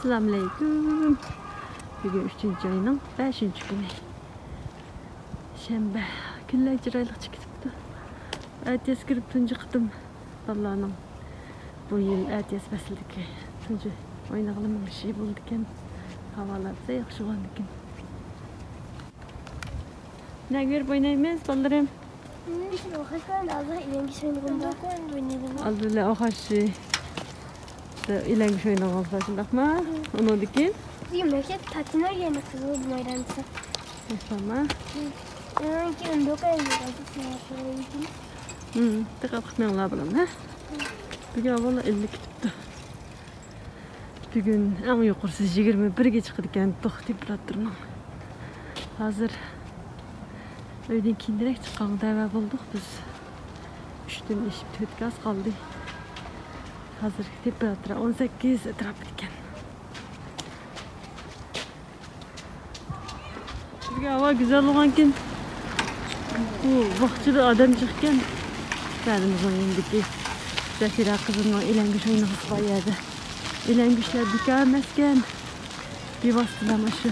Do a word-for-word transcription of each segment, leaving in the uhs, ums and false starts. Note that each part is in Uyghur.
ئەسسالامۇئەلەيكۇم. بۈگۈن ئۈچىنچى ئاينىڭ بەشىنچى كۈنى. شەنبە. كۈنلەر چىرايلىق چىقىپ كېتىپتۇ. ئەتىياز كىرىپ تۇنجى قېتىم بالىلارنىڭ بۇ يىل ئەتىياز پەسلىدىكى تۇنجى ئوينىغىلى مېڭىشى بولىدىكەن. ھاۋالار بىزە ياخشى بولغاندىكىن. نەگە بېرىپ ئوينايمىز، بالىلىرىم؟ ئالدى بىلەن ئوخشاش. ئىلەڭگۈش ئوينىغانسىلەر، شۇنداقمۇ؟ ئۇنىڭدىن كېيىن؟ تاكىنار يەنە قىزىل مايدانچىسى. ماشائاللا. ئۇنىڭدىن كېيىن دۇكان. دىققەت قىلىپ مېڭىڭلار، بالام، ھە؟ بۈگۈن ھاۋا ئىللىق كېتىپتۇ. بۈگۈن ئەڭ يۇقىرىسى يىگىرمە بىرگە چىقىدىكەن، توخ تېمپېراتۇرىنىڭ. ھازىر ئۆيدىن كېيىنرەك چىققانغا دەۋە بولدۇق بىز. ئۈچتىن ئېشىپ تۆتكە ئاز قالدى. ھازىرقى تېمپېراتۇرا ئون سەككىز ئەتراپىدىكەن. بۈگۈن ھاۋا گۈزەل بولغانكىن، بۇ باغچىدا ئادەم جىقكەن. بەرىمىزنىڭ يېنىدىكى زەفىرە قىزىمنىڭ ئىلەڭگۈش ئوينىغۇسى بار يەردە. ئىلەڭگۈشلەر بىكار ئەمەسكەن. بىۋاسىتە مانا شۇ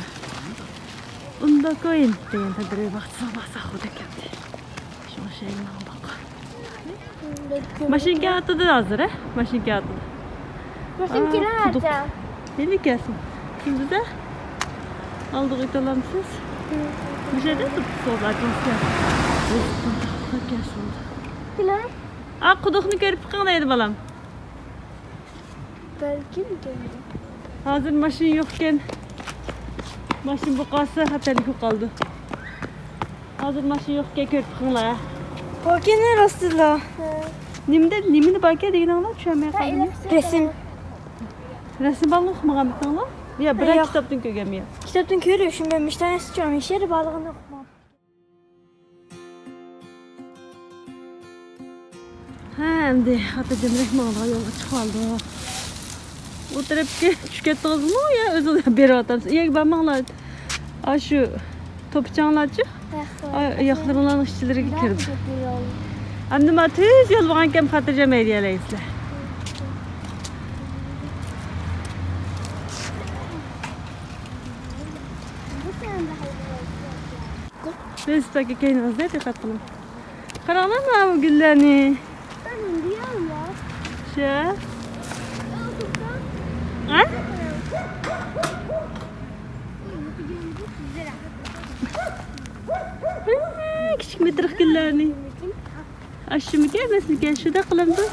ئۇنداكوين دېگەن تەدبىر باغچىسىغا بارساق خۇدا كەلدى. شۇڭا شەيماڭ باق. ماشىنا كېلىۋاتىدۇ ھازىر، ھە؟ ماشىنا كېلىۋاتىدۇ. ماشىنا ئا، كېلىۋاتىدۇ. قۇدۇق. نېمە كەلسۇن؟ سىز بىزە ئالدىغا ئۆتەلەمسىز؟ مم. بۇ يەردە تۇتۇپ سودا ئاچماسكەن. كەلسۇن. كېلە. ئا، قۇدۇقنى كۆرۈپ بېقىڭ دەيدۇ بالام. بەلكىم كەلدى. ھازىر ماشىنا يوقكەن. ماشىنا بولۇپ قالسا خەتەرلىك بولۇپ قالىدۇ. ھازىر ماشىنا يوقكەن، كۆرۈپ بېقىڭلار. باركەن راستىلا. ھە. نېمىدە، نېمىدە باركەن دېگىنىڭلار چۈشەنمەي قالدىم. رەسىم. رەسىم بالىنى ئوقۇمىغانمىدىڭلار؟ يا، بىرەر ياق. كىتابتىن كۆرگەنمۇ يا؟ كىتابتىن كۆرۈپ، شۇ مەن مۇشۇ تەنەسى چۈشەنمەي، شېئىر بارلىقىنى ئوقۇمىغان. ھە، ئەمدى خاتىرجەمرەك ماڭىدىغان يولغا چىقىۋالدۇق. ئۇ تەرەپكە چۈشۈپ كەتتىڭىزمۇ يا ئۆزىڭىز بېرىۋاتامسىز؟ ئۇ يەرگە بارماڭلار. ئاشۇ توپىچاڭلارچۇ؟ ئاياقلىرىڭلارنىڭ ئىچلىرىگە كىرىپ. ئەمدى مانا تۈز يول بولغانكەن خاتىرجەم ھەيدىيەلەيسىلەر. ۋېلىسىپىتكە كەينىڭىزدە دىققەت قىلىڭ. قاراڭلار ماۋۇ گۈللەرنى. شە؟ ھە؟ كىچىك مېتىرىق گۈللەرنى. ئاشۇمىكەن، ئەمەسمىكەن؟ شۇنداق قىلامدۇ؟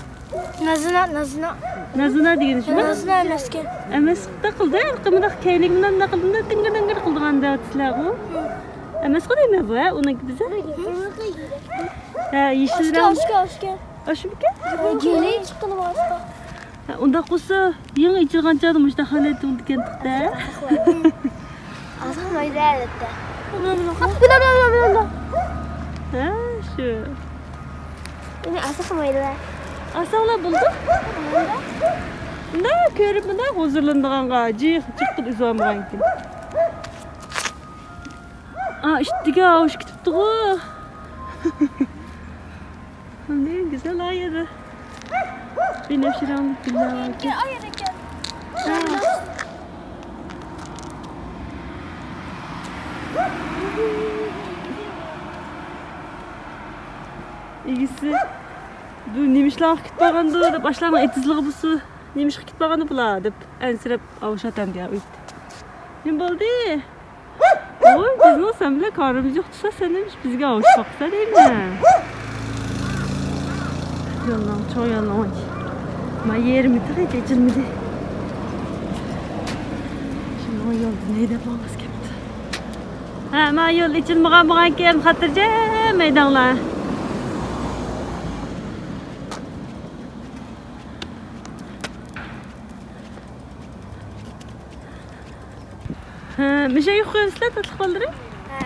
نازىنا، نازىنا. نازىنا دېگىنى شۇمۇ؟ نازىنا ئەمەسكەن. ئەمەس، شۇنداق قىلدى. ھېلىقى مۇنداق كەينىگە مۇنداق، مۇنداق قىلدى، مۇنداق دىڭگىر دىڭگىر قىلىدىغان دەۋاتىسىلەرغۇ. ئەمەسقۇ دەيمەن بۇ، ھە، ئۇنىڭكى بىزە. ھە، يېشىل رەڭ. ئاشۇكەن، ئاشۇكەن. ئاشۇمىكەن؟ گېلى چىققىنى بار. ھە، ئۇنداق بولسا، يېڭى ئېچىلغان چاغدا مۇشۇنداق ھالەتتە بولىدىكەن تۇختا. ئازاق مايدا ئەلبەتتە. ھە، شۇ. ئۇنى ئازاق مايدا. ئاساڭلار بولدى. مۇنداق كۆرۈپ، مۇنداق ھۇزۇرلىنىدىغانغا جىق، جىققىدە ئۈزۈۋالمىغانكىن. ئا، ئىشتىگە ئاۋۇش كېتىپتىغۇ. نېمە گۈزەل ئا يەردە. بىنەپشە رەڭلىك گۈللەر باركەن. ھە. ئىگىسى، بۇ نېمە ئىشلارغا كېتىپ بارغاندۇ دەپ، ئاشۇلارنىڭ ئېتىزلىقى بولسا، نېمە ئىشقا كېتىپ بارغاندۇ بۇلار دەپ ئەنسىرەپ ئاۋۇشاتامدى يا ئۆيدە. نېمە بولدى؟ ۋوي، بىزنىڭ سەن بىلەن كارىمىز يوق تۇرسا، سەن نېمىش بىزگە ئاۋۇشۇپ باقىسەن دەيمەن. يولنىڭ، چوڭ يولنىڭ ما يېرىمى تېخىچە ئېچىلمىدى. شۇنىڭ يولدا نەدەپ ماڭماس كەپتۇ. ھە، ما يول ئېچىلمىغان بولغانكەن، خاتىرجەم ھەيدەڭلار. ھە، مىشەگە قويۇۋېتىسىلەر، تاتلىق بالىلىرى؟ ھە.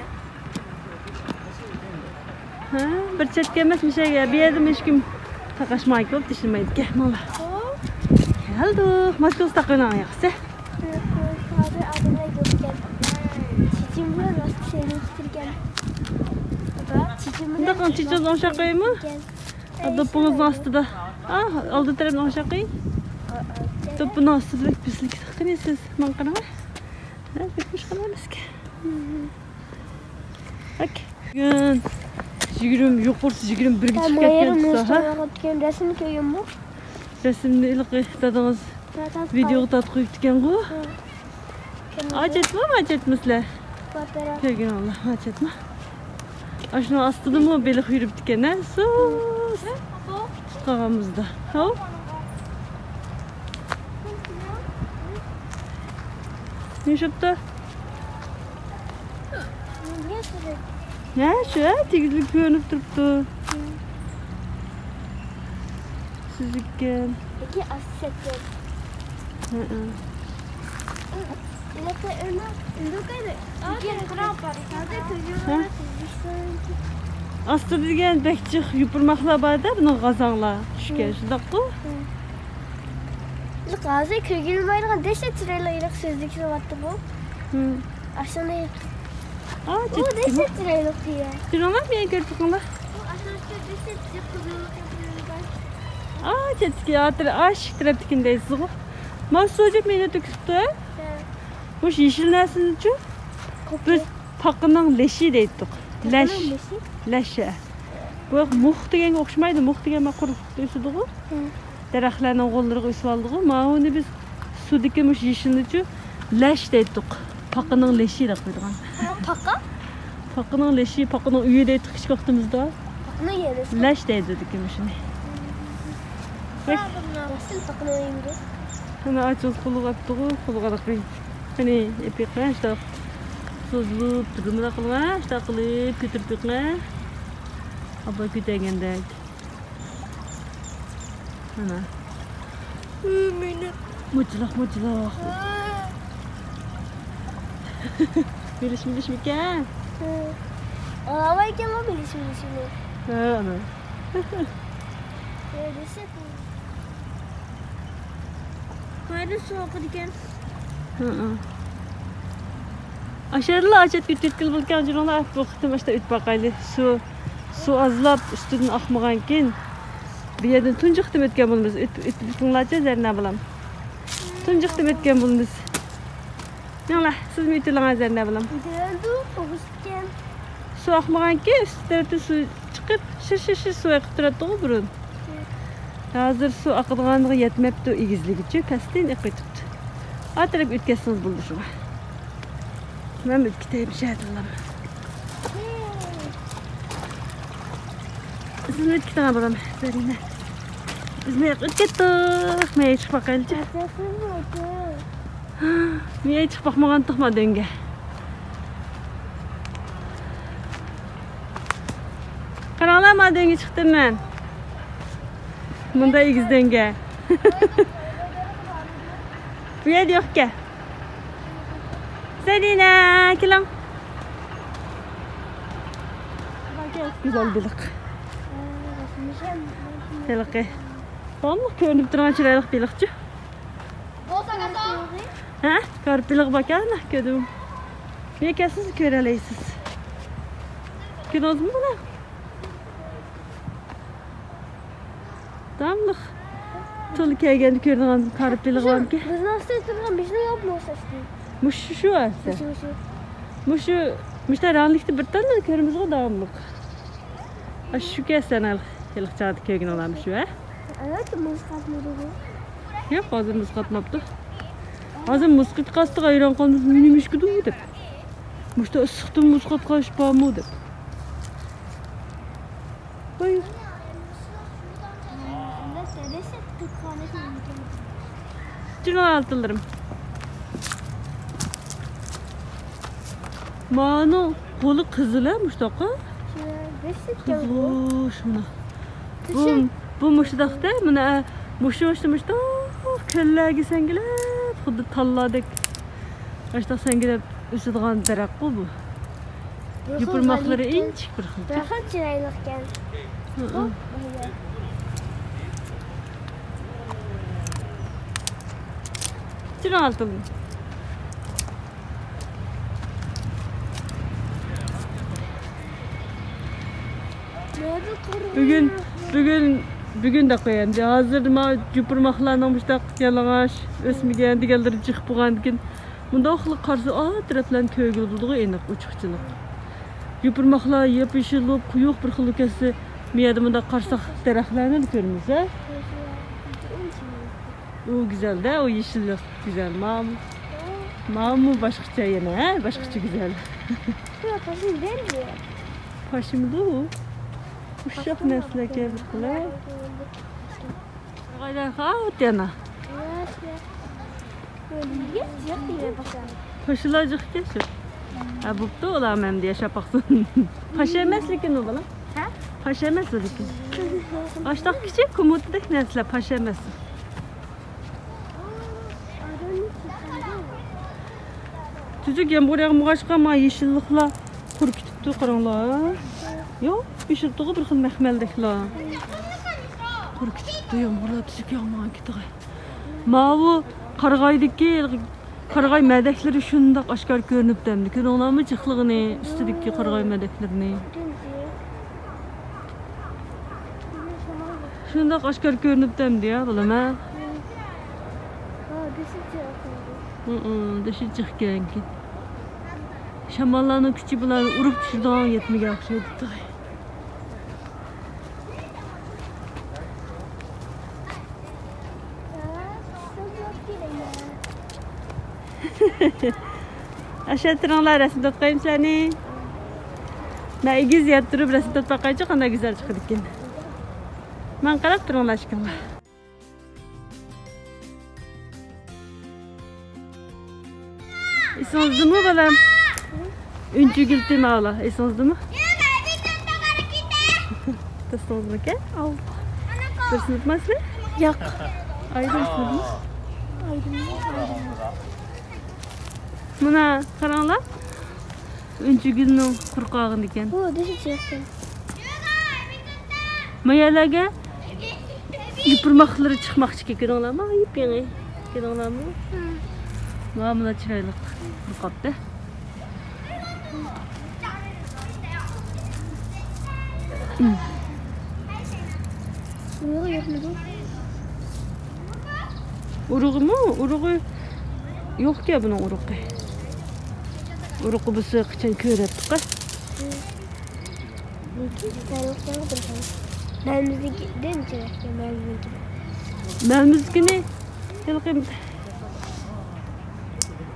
ھە، بىر چەتكە ئەمەس، مىشەگە. بۇ يەردىمۇ ھېچكىم تاقاشمايدۇ، بولۇپ تېشىلمايدىكەن. ماڭلا. كەلدۇق. ماسكىڭىزنى تاقىۋېلىڭ، ياخشى. ھازىر ئادەملەر كۆپكەن. چېچىممۇ راست سېلىنىپ كىرگەن. چېچىممۇ. بۇنداق قىلىڭ، چېچىڭىزنى ئوڭشاپ قويايمۇ؟ دوپپىڭىزنىڭ ئاستىدا. ئا، ئالدى تەرەپنى ئوڭشاپ قويۇڭ. دوپپىنىڭ ئاستىدا بەك پىسلىك. قېنى سىز ماڭا قاراڭ. ھە، بىر ئىش قىلىمىزكى. ئاك. بۈگۈن يىگىرمە، يۇقىرىسى يىگىرمە بىرگە چىقىپ كەتكەن تۇرسا، ھە؟ رەسىمنى كۆرگەنمۇ؟ رەسىمنى ھېلىقى دادىڭىز ۋىدېوغا تارتىپ قويۇپتىكەنغۇ. ھاجەتمۇ، ھاجەتمۇ سىلەر؟ كۆرگىنىڭلار، ھاجەتمۇ. ئاشۇنىڭ ئاستىدىمۇ بېلىق يۈرۈپتىكەن، ھە؟ سۇس. قالغان مۇزدا. ھاۋ. نېمە ئىش بوپتۇ؟ ھە، شۇ، ھە، تېگىزلىك كۆرۈنۈپ تۇرۇپتۇ. سۈزۈككەن. ھەئە. ھە؟ ئاستىدا دېگەن بەك جىق يوپۇرماقلار بار-دە، بۇنىڭ غازاڭلار چۈشكەن، شۇنداققۇ؟ ھازىر كۆرگىلى بولمايدىغان دەھشەت چىرايلىق ھېلىقى سۈزۈك سۇ بارتتىغۇ. ھىم. ئاشۇنى. ئا، ئۇ دەھشەت چىرايلىق دېگەن. جۇنۇڭلار، مېنى كۆرۈپ بېقىڭلار. ئا، چەتتىكى، ئا، تەر-، ئا، ئىشىك تەرەپتىكىنى دەيسىزغۇ. مانا سۇ جۈپ مېنى تۆكۈپتۇ. ھە. مۇشۇ يېشىل نەرسىنىچۇ؟ بىز پاقىنىڭ لېشى دەيتتۇق. لەش. لەش، ھە. بۇ مۇخ دېگەنگە ئوخشىمايدۇ. مۇخ دېگەن مانا قۇرۇق ئۆسىدىغۇ. ھە. دەرەخلەرنىڭ غوللىرىغا ئۆسۈۋالىدىغۇ. ماۋۇنى بىز سۇدىكى مۇشۇ يېشىلنىچۇ لەش دەيتتۇق. پاقىنىڭ لېشى دەپ قويىدىغان. پاقا؟ پاقىنىڭ لېشى، پاقىنىڭ ئۆيى دەيتتۇق كىچىك ۋاقتىمىزدا. پاقىنىڭ يېرى. لەش دەيدۇ دېگەن مۇشۇنى. بەك. ئەسلى پاقىنىڭ ئۆيى. مانا ئاچىڭىز قولىغا ئاپتىغۇ، قولىغا ئاپتى. قېنى، ئېپىقمەن شۇنداق سوزۇلۇپ تۇرۇپ، مۇنداق قىلىڭە، شۇنداق قىلىپ كۆتۈرۈپ بېقىڭە. ئاپا كۆتەرگەندەك. مانا. مۇچۇلۇق، مۇچۇلۇق. بىلىش، بىلىشمىكەن؟ ئاڭلىمايكەنمۇ بىلىش، بىلىشىنى. ھە، ئانا. قايدا سۇ ئاقىدىكەن؟ ھىم. ئاشۇ يەردىلا ئاچەت كۆتۈرگىلى بولىدىكەن، جۇرۇڭلار، بۇ قېتىم ئاشتا ئۆتۈپ باقايلى. سۇ، سۇ ئازلاپ، ئۈستىدىن ئاقمىغانكىن، بۇ يەردىن تۇنجى قېتىم ئۆتكەن بولىمىز. ئۆت-، ئۆتۈپ بېقىڭلارچە، زەرنە بالام. تۇنجى قېتىم ئۆتكەن بولىمىز. مېڭىڭلار، سىزمۇ ئۆتۈۋېلىڭلار زەرنە بالام. ئۆتۈۋالدۇق، ئوغۇزكەن. سۇ ئاقمىغانكى، ئۈستى تەرەپتىن سۇ چىقىپ، شىر، شىر، شىر سۇ ئېقىپ تۇراتتىغۇ بۇرۇن. ھازىر سۇ ئاقىدىغانغا يەتمەپتۇ، ئېگىزلىكىچۇ، پەستىن ئېقىۋېتىپتۇ. ئا تەرەپ ئۆتكەزسىڭىز بولىدۇ شۇڭا. مەن ئۆتۈپ كېتەي، مۇشۇ يەردىنلا. سىزمۇ ئۆتۈپ كېتىڭلار بالام، زەرىنە. بىزمۇ ئۆتۈپ كەتتۇق، مەن چىقىپ باقايلىچۇ. مەن چىقىپ باقمىغانتۇق ما دۆڭگە. قاراڭلار، ما دۆڭگە چىقتىم مەن. مۇندا ئېگىز دۆڭگە. بۇ يەردە يوقكەن. سەلىنە، كېلىڭ. گۈزەل بېلىق. ھېلىقى. تاملىق كۆرۈنۈپ تۇرغان چىرايلىق بېلىقچۇ. ھە؟ كارپ بېلىقى باركەن، كۆردۈم. بۇ يەرگە كەلسىڭىز كۆرەلەيسىز. كۆردىڭىزمۇ بۇنى؟ داۋاملىق تولا كەلگەندە كۆرىدىغان كارپ بېلىقى باركەن. بىزنىڭ ئۈستىدە تۇرغان بىزنىڭ يوقمۇ ئۆستى؟ مۇشۇ، شۇ ئەمسە. مۇشۇ، مۇشۇ. مۇشۇ، مۇشۇ رەڭلىكتە بىر تال كۆرىمىزغۇ داۋاملىق. ئاشۇ كەسەن ھېلىقى چاغدا كۆرگىنىڭلارمۇ شۇ، ھە؟ ئەلۋەتتە، مۇز قاتمىدىغۇ. ياق، ھازىر مۇز قاتماپتۇ. ھازىر مۇز قېتىپ قالسا ھەيران قالمىسۇن، نېمە ئىشكىدۇ دەپ. مۇشتا ئىسسىقتىن مۇز قاتقان ئىش بارمۇ دەپ. ۋاي. جۇنۇ ئالتۇنلىرىم. مانىڭ قولى قىزىل ھە، مۇشتاققا؟ قىزىل، شۇنداق. بۇ، بۇ مۇشتاقتا، مانا، مۇشۇ، مۇشۇ، مۇشتاق كۆللەرگە سەڭگىلەپ، خۇددى تاللاردەك، مۇشتاق سەڭگىلەپ ئۆسىدىغان دەرەخقۇ بۇ. يوپۇرماقلىرى ئىنچىكە بىر خىل. بىر خىل چىرايلىقكەن. ھىئە. چىرايلىق. بۈگۈن، بۈگۈن بۈگۈن دەپ قوياي ئەمدى. ھازىر ما يوپۇرماقلارنىڭ مۇشۇنداق يالىڭاچ، ئۆسمىگەن دېگەنلىرى جىق بولغاندىكىن، مۇنداق قىلىپ قارىسا، ئا تەرەپلەرنى كۆرگىلى بولىدىغۇ ئېنىق، ئوچۇقچىلىق. يوپۇرماقلار ياپيېشىل بولۇپ، قويۇق بىر خىل كەتسە، بۇ يەردە مۇنداق قارىساق، دەرەخلەرنى كۆرىمىز، ھە؟ ئۇ گۈزەل-دە، ئۇ يېشىللىق گۈزەل. ماۋۇ، ماۋۇمۇ باشقىچە يەنە، ھە؟ باشقىچە گۈزەل. پاشىمىدۇ؟ ئۇششاق نەرسىلەركەن بىر خىللار. قارىغايلار خاۋۇت يەنە. پاشىلار جىق ئىكەن شۇ. ھە، بوپتۇ، ئۇلارمۇ ئەمدى ياشاپ باقسۇن. پاشا ئەمەس لېكىن ئۇ، بالام. ھە؟ پاشا ئەمەس ئۇ لېكىن. ئاشتاق كىچىك كومۇتىدەك نەرسىلەر، پاشا ئەمەس. تۈزۈك يامغۇر ياغمىغاچقا، ما يېشىللىقلار قۇرۇپ كېتىپتۇ، قاراڭلار. يوق، يېشىلتۇغۇ بىر خىل مەخمەلدەكلا. قۇرۇپ كېتىپتۇ، يامغۇرلار تۈزۈك ياغمىغان كېتىغاي. ماۋۇ قارىغايدىكى قارىغاي مەدەكلىرى شۇنداق ئاشكارا كۆرۈنۈپتۇ ئەمدى. كۆردۈڭلارمۇ جىقلىقىنى، ئۈستىدىكى قارىغاي مەدەكلىرىنى؟ شۇنداق ئاشكارا كۆرۈنۈپتۇ ئەمدى يا، بالام، ھە؟ ھىم، دېشى جىق ئىكەنكى. شاماللارنىڭ كۈچى بۇلارنى ئۇرۇپ چۈشۈرىدىغان يەتمىگەن ئوخشايدۇ. ئاشۇ تۇرۇڭلار، رەسىم تارتقايمۇ سىلەرنى؟ مەن ئېگىز يەردە تۇرۇپ رەسىم تارتىپ باقايچۇ، قانداق گۈزەل چىقىدىكىن. ماڭا قاراپ تۇرۇڭلار ئىككىڭلار. ئېسىڭىزدىمۇ، بالام؟ ئۈنچىگۈل تېمالا، ئېسىڭىزدىمۇ؟ دوستىڭىزمىكەن؟ بىر سىنىپمۇ سىلەر؟ ياق. ئايرىم سىنىپمۇ؟ مانا، قاراڭلار. ئۈنچىگۈلنىڭ قۇرۇقاغىنى ئىكەن. بۇ دېشى چىقتى. ما يەرلەرگە يوپۇرماقلىرى چىقماقچىكەن، كۆردۈڭلارمۇ؟ يېپيېڭى. كۆردۈڭلارمۇ؟ ھىم. مانا چىرايلىق قۇرۇقاپتۇ. ئۇرۇقى يوقمىدۇ؟ ئۇرۇقىمۇ؟ ئۇرۇقى يوقكەن بۇنىڭ ئۇرۇقى. ئۇرۇقى بولسا قاچان كۆرەتتۇق. مەلمىزنىڭكى، مەلمىزنىڭكى. مەلمىزنىڭكىنى ھېلىقى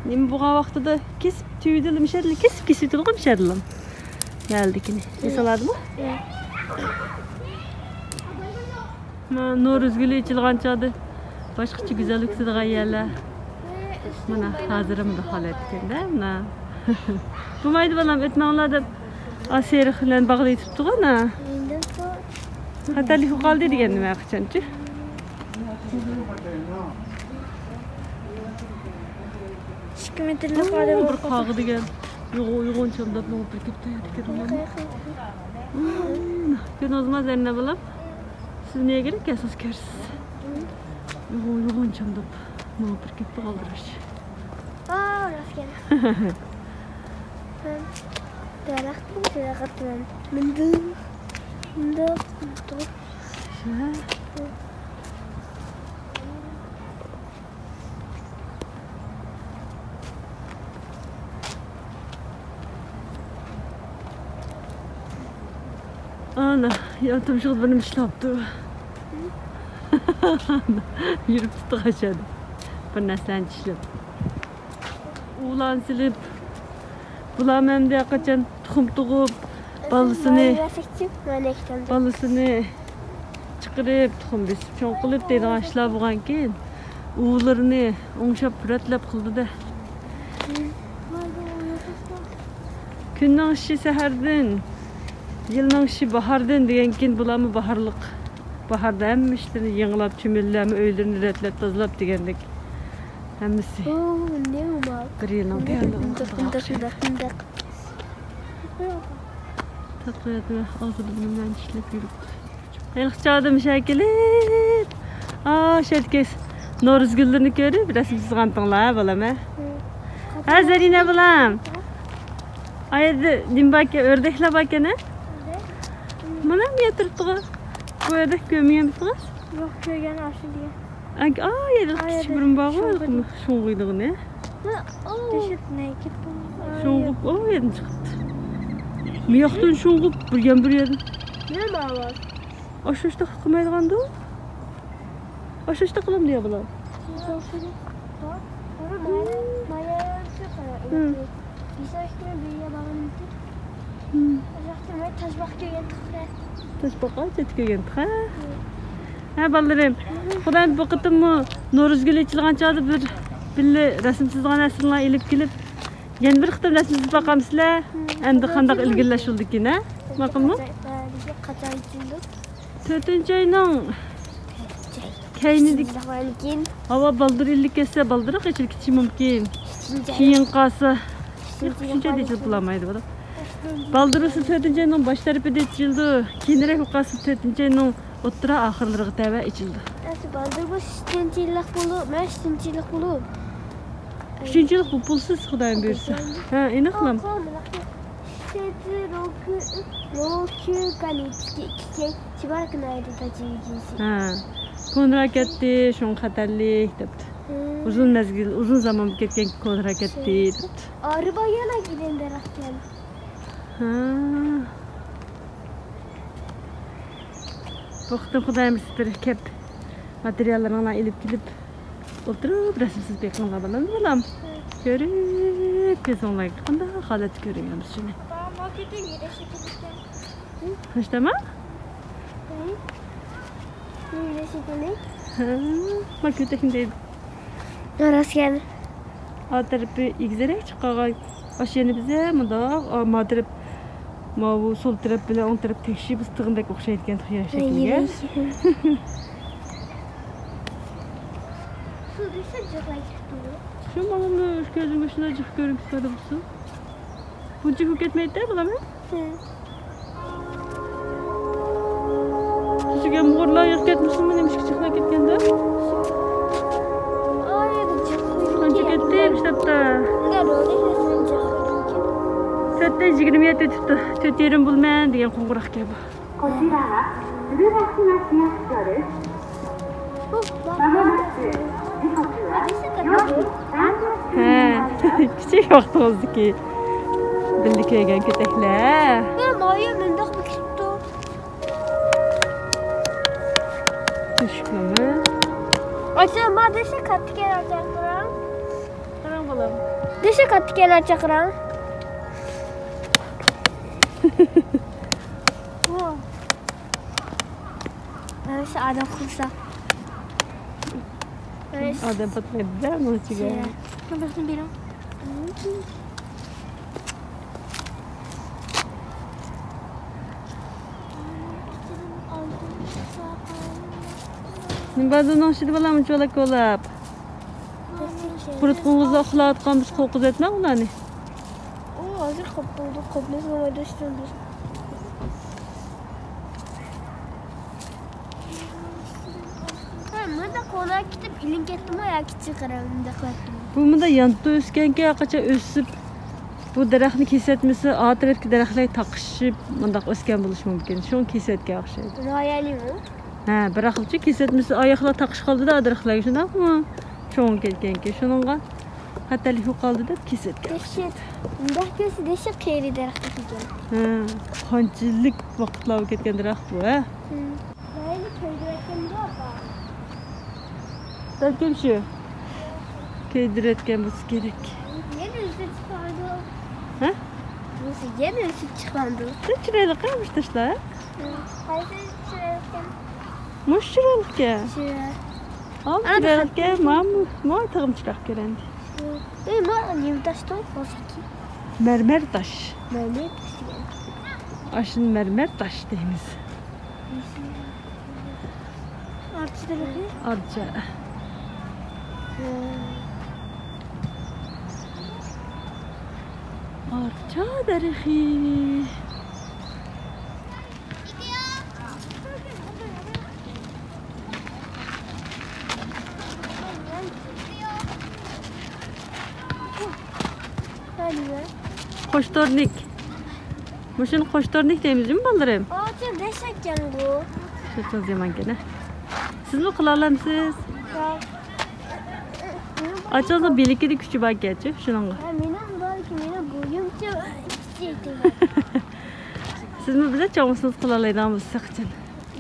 نېمە بولغان ۋاقتىدا كېسىپ، تۈۋىدىلا مىشەدىلا كېسىپ، كېسىۋېتىدىغۇ مىشەدىلا. مەلدىكىنى. ئېسىڭلاردىمۇ؟ مانا نورۇز گۈلى ئېچىلغان چاغدا باشقىچە گۈزەللىك كېتىدىغان يەرلەر. مانا ھازىر مۇنداق ھالەتتىكەن-دە، مانا. بولمايدۇ بالام، ئۆتمەڭلار دەپ، ئا، سېرىق بىلەن باغلىۋېتىپتىغۇ، ئانا. خەتەرلىك بولۇپ قالدى دېگەن نېمە قاچانچۇ؟ ئىككى مېتىرلىك ئادەم بىر قاغا دېگەن. يوغان، يوغان چامداپ ماڭا بىر كېپتۇ يەردىكى. كۆرۈڭلارمۇ زەرنە بالام؟ سىز نېگە كېرەك؟ سىز كۆرسىز. يوغان، يوغان چامداپ ماڭا بىر كېپتۇ ئالدىراش. ئا، راست گەپ. دەرەختىن دەرەخ ئاتلىنىپ مۇنداق، مۇنداق، مۇنداق. ئانا، يان تۇمشۇقىدا بىر نېمە ئىشلەپتۇ. يۈرۈپ تۇتۇق ئاشادا. بىر نەرسىلەرنى چىشلەپ. ئۇۋىلارنى سېلىپ، بۇلارمۇ ئەمدى قاچان تۇخۇم تۇغۇپ، بالىسىنى، بالىسىنى چىقىرىپ، تۇخۇم بېسىپ، چوڭ قىلىپ دەيدىغان ئىشلار بولغانكىن، ئۇۋىلىرىنى ئوڭشاپ، رەتلەپ قىلدى-دە. كۈننىڭ ئىشى سەھەردىن، يىلنىڭ ئىشى باھاردىن دېگەنكىن، بۇلارمۇ باھارلىق. باھاردا ھەممە ئىشلىرىنى يېڭىلاپ، چۈمۈلىلەرمۇ ئۆيلىرىنى رەتلەپ، تازىلاپ دېگەندەك. ھەممىسى. ئۇ نېمە مال؟ بىر يىلنىڭ تەييارلىقىنى قىلىدىغان ئوخشايدۇ. تەتقىقات ۋە ئاغزىدا بىلىملەرنى ئىشلەپ يۈرۈپتۇ. ھېلىقى چاغدا مۇشۇ كېلىپ، ئا، شەدىكەس نورۇز گۈللىرىنى كۆرۈپ رەسىم سىزغانتىڭلار، بالام، ھە؟ ھە، زەرىنە بالام. ئايەردە نېمە باركەن؟ ئۆردەكلەر باركەن، ھە؟ مانا، مۇيە تۇرۇپتىغۇ. بۇ يەردە كۆرمىگەنمىسىڭىز؟ يوق، كۆرگەن ئاشۇ دېگەن. ئا، يەردە ئا، كىچىك يەردە بىرمۇ بارغۇ، شۇڭغۇيدۇغىنى. شۇڭغۇيدۇغىنى. شۇڭغۇيۇپ، ئا، يەردىن چىقىپتۇ. مىياقتىن شۇڭغۇپ، بىر يان بىر يەردىن. نېمە ئاۋاز؟ ئاشۇشتا قىلمايدىغاندۇ؟ ئاشۇشتا قىلامدۇ يا بۇلار؟ مايا، مايا، مايا، مايا، مايا، مايا، مايا، مايا، مايا، مايا، تاشباقا كۆرگەنتۇق. تاشباقا چەتتە كۆرگەنتۇق، ھە؟ ھە، بالىلىرىم. خۇدايىم بۇ قېتىممۇ نورۇزگۈل ئېچىلغان چاغدا بىر بىللە رەسىم سىزغان رەسىملەر ئېلىپ كېلىپ، يەنە بىر قېتىم رەسىم سىزىپ باقامسىلەر؟ ئەمدى قانداق ئىلگىرىلەش بولىدىكىن، ھە؟ ماقۇلمۇ؟ قاچان ئېچىلدى؟ تۆتىنچى ئاينىڭ كەينىدىكى. ھاۋا بالدۇر ئىللىپ كەتسە، بالدۇرراق ئېچىلىپ كېتىشى مۇمكىن. كېيىن قالسا، ئۈچىنچى ئايدا ئېچىلىپ بولالمايدۇ. بالدۇر بولسا تۆتىنچى ئاينىڭ باش تەرىپىدە ئېچىلىدۇ. كېيىنرەك بولۇپ قالسا تۆتىنچى ئاينىڭ ئوتتۇرا ئاخىرلىرىغا تەۋە ئېچىلىدۇ. ئەسلى بالدۇر بولسا ئۈچىنچى يىللىق بولۇپ، مەن ئۈچىنچى يىللىق بولۇپ. ئۈچىنچى يىللىق بولۇپ بولسىز، خۇدايىم بۇيرۇسا. ھە، ئېنىقلام. ھە. كونىراك كەتتى، شۇڭا خەتەرلىك دەپتۇ. ئۇزۇن مەزگىل، ئۇزۇن زامان بولۇپ كەتكەن كونىراك كەتتى دەپتۇ. ھە. بۇ قېتىم خۇدايىم بىر كەپ ماتېرىياللىرىڭلارنى ئېلىپ كېلىپ، ئولتۇرۇپ رەسىم سىزىپ بېقىڭلار، بالام، بالام. كۆرۈپ كۆزۈڭلارگە قانداق ھالەتتە كۆرۈنگەن بىز شۇنى. نېمە شەكىللىكەن؟ ھە، ما كۆتەكنى دەيدۇ. راستكەن. ئا تەرىپى ئېگىزرەك چىققانغا ئاشۇ يەنە بىزە مۇنداق، ئا، ما تەرەپ، ماۋۇ سول تەرەپ بىلەن ئوڭ تەرەپ تەكشى بىز تىغىندەك ئوخشايدىكەن تۇخيا شەكلىگە. شۇ ماڭىمۇ كۆزۈمگە شۇنداق جىق كۆرۈنۈپ كېتىۋاتىدۇ بۇسۇ. بۇنچە كۆپ كەتمەيدۇ بالام. تۈزۈك يامغۇرلار يېغىپ كەتمىسۇنمۇ، نېمىشقا جىقلاپ كەتكەندە؟ قانچە كەتتى بۇ كىتابتا؟ تۆتتە يىگىرمە يەتتە تۇتتى. تۆت يېرىم بولىمەن دېگەن قوڭغۇراق گەپ بۇ. ھە، كىچىك ۋاقتىڭىزدىكى بىللە كۆرگەن كۆتەكلەر. مايا مۇنداق بىر كىرىپتۇ. تۆشۈكلىمە. ئاچا، ما دېسە كاتتىكەن، ئاچا، قاراڭ. قاراڭ، بالام. دېسە كاتتىكەن، ئاچا، قاراڭ. ئادەم قۇرسا. ئادەم پاتمايدۇ-دە ئۇنىڭ ئىچىگە. شۇ. مەن بىر قېتىم بېرىڭ. نېمە بار ئۇنىڭ ئىچىدە، بالام، ئۇنچىۋالا كولاپ؟ قۇرۇتقۇڭىزدا ئۇخلاۋاتقان بىز قوقۇزەتمەڭ ئۇلارنى. ئۇ ھازىر قوپۇلدى، قوپمىسا بولمايدۇ ئۈستىدىن. ھە، مۇنداق قولا كېتىپ ئېلىن كەتتىمۇ ياكى چىقىرىڭ مۇنداق قىلاتتىمۇ؟ بۇ مۇنداق يانتۇ ئۆسكەنكى، قاچان ئۆسۈپ، بۇ دەرەخنى كېسەتمىسە، ئا تەرەپكى دەرەخلەر تاقىشىپ، مۇنداق ئۆسكەن بولۇشى مۇمكىن. شۇڭا كېسەتكەن ئوخشايدۇ. رايالىمۇ؟ ھە، بىراق چى كېسەتمىسە، ئاياقلار تاقىشىپ قالىدۇ-دە، دەرەخلەرگە شۇنداقمۇ؟ چوڭ كەتكەنكى، شۇنىڭغا خەتەرلىك بولۇپ قالدى دەپ كېسەتكەن. دەھشەت. مۇنداق كۆرسە دەھشەت قېرى دەرەخ ئىكەن. ھە، قانچىلىك ۋاقىتلار بولۇپ كەتكەن دەرەخ بۇ، ھە؟ ماينى كۆيدۈرۈۋەتكەندۇ، ئاپا؟ بەلكىم شۇ. كۆيدۈرۈۋەتكەن بولسا كېرەك. يەنە ئۆسۈپ چىقىۋالىدۇ. ھە؟ بولسا يەنە ئۆسۈپ چىقىۋالىدۇ. بەك چىرايلىق، ھە، مۇشۇ تاشلار؟ ھە. قايسى چىرايلىقكەن؟ مۇشۇ چىرايلىقكەن. شۇ. ئاۋۇ ئانا، چىرايلىقكەن، مانا، مانا تېخىمۇ چىرايلىق كۆرۈندى. شۇ. ئەي، مانا نېمە تاشتۇ؟ مەرمەر تاش. مەرمەر تاش دېگەن. ئاشۇنى مەرمەر تاش دەيمىز. ئارچا دەرىخى؟ ئارچا. ئارچا دەرىخى. قوشتورنىك. مۇشۇنى قوشتورنىك دەيمىز جۇمۇ بالىلىرىم؟ ئاچا دەشەككەنغۇ. چوچىڭىز يامانكەن ھە. سىزمۇ قىلالامسىز؟ ئاچىڭىزنىڭ بىلىكىدە كۈچى باركەنچۇ شۇنىڭغا. ھە، مېنىڭ باركى، مېنىڭ بويۇمچە كىچىك. سىزمۇ بىزدەك چوڭ بولسىڭىز قىلالايدىغان بولسىڭىز تېخىچان.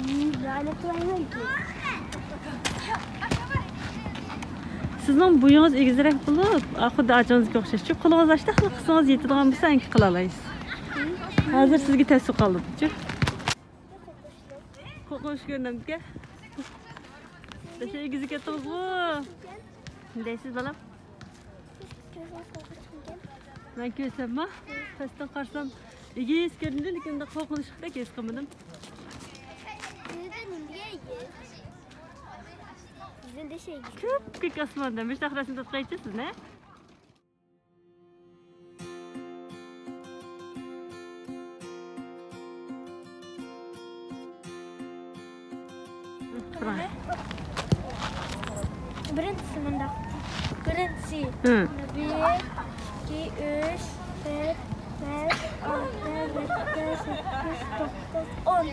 مم، مەن قىلايمەنكى. سىزنىڭ بويىڭىز ئېگىزرەك بولۇپ، خۇددى ئاچىڭىزغا ئوخشاشچۇ. قولىڭىز ئاشتاقلا قىلسىڭىز يېتىدىغان بولسا ئەنكى قىلالايسىز. ھازىر سىزگە تەس بولۇپ قالدىچۇ. قورقۇنچ كۆرۈنەمدىكەن. دەشە ئېگىزگە كەتتىڭىزغۇ. نېمە دەيسىز بالام؟ مەن كۆرسەممۇ؟ پەستىن قارىسام ئېگىز كۆرۈندى، لېكىن قورقۇنچلۇقتەك ھېس قىلمىدىم. كۆپكۆك ئاسماندا مۇشۇنداق رەسىم تارتقايچۇ سىزنى. بىرىنچىسى مۇنداق. بىرىنچىسى. ھە. بىر، ئىككى، ئۈچ، تۆت، بەش، ئالتە، يەتتە، سەككىز، توققۇز، ئون.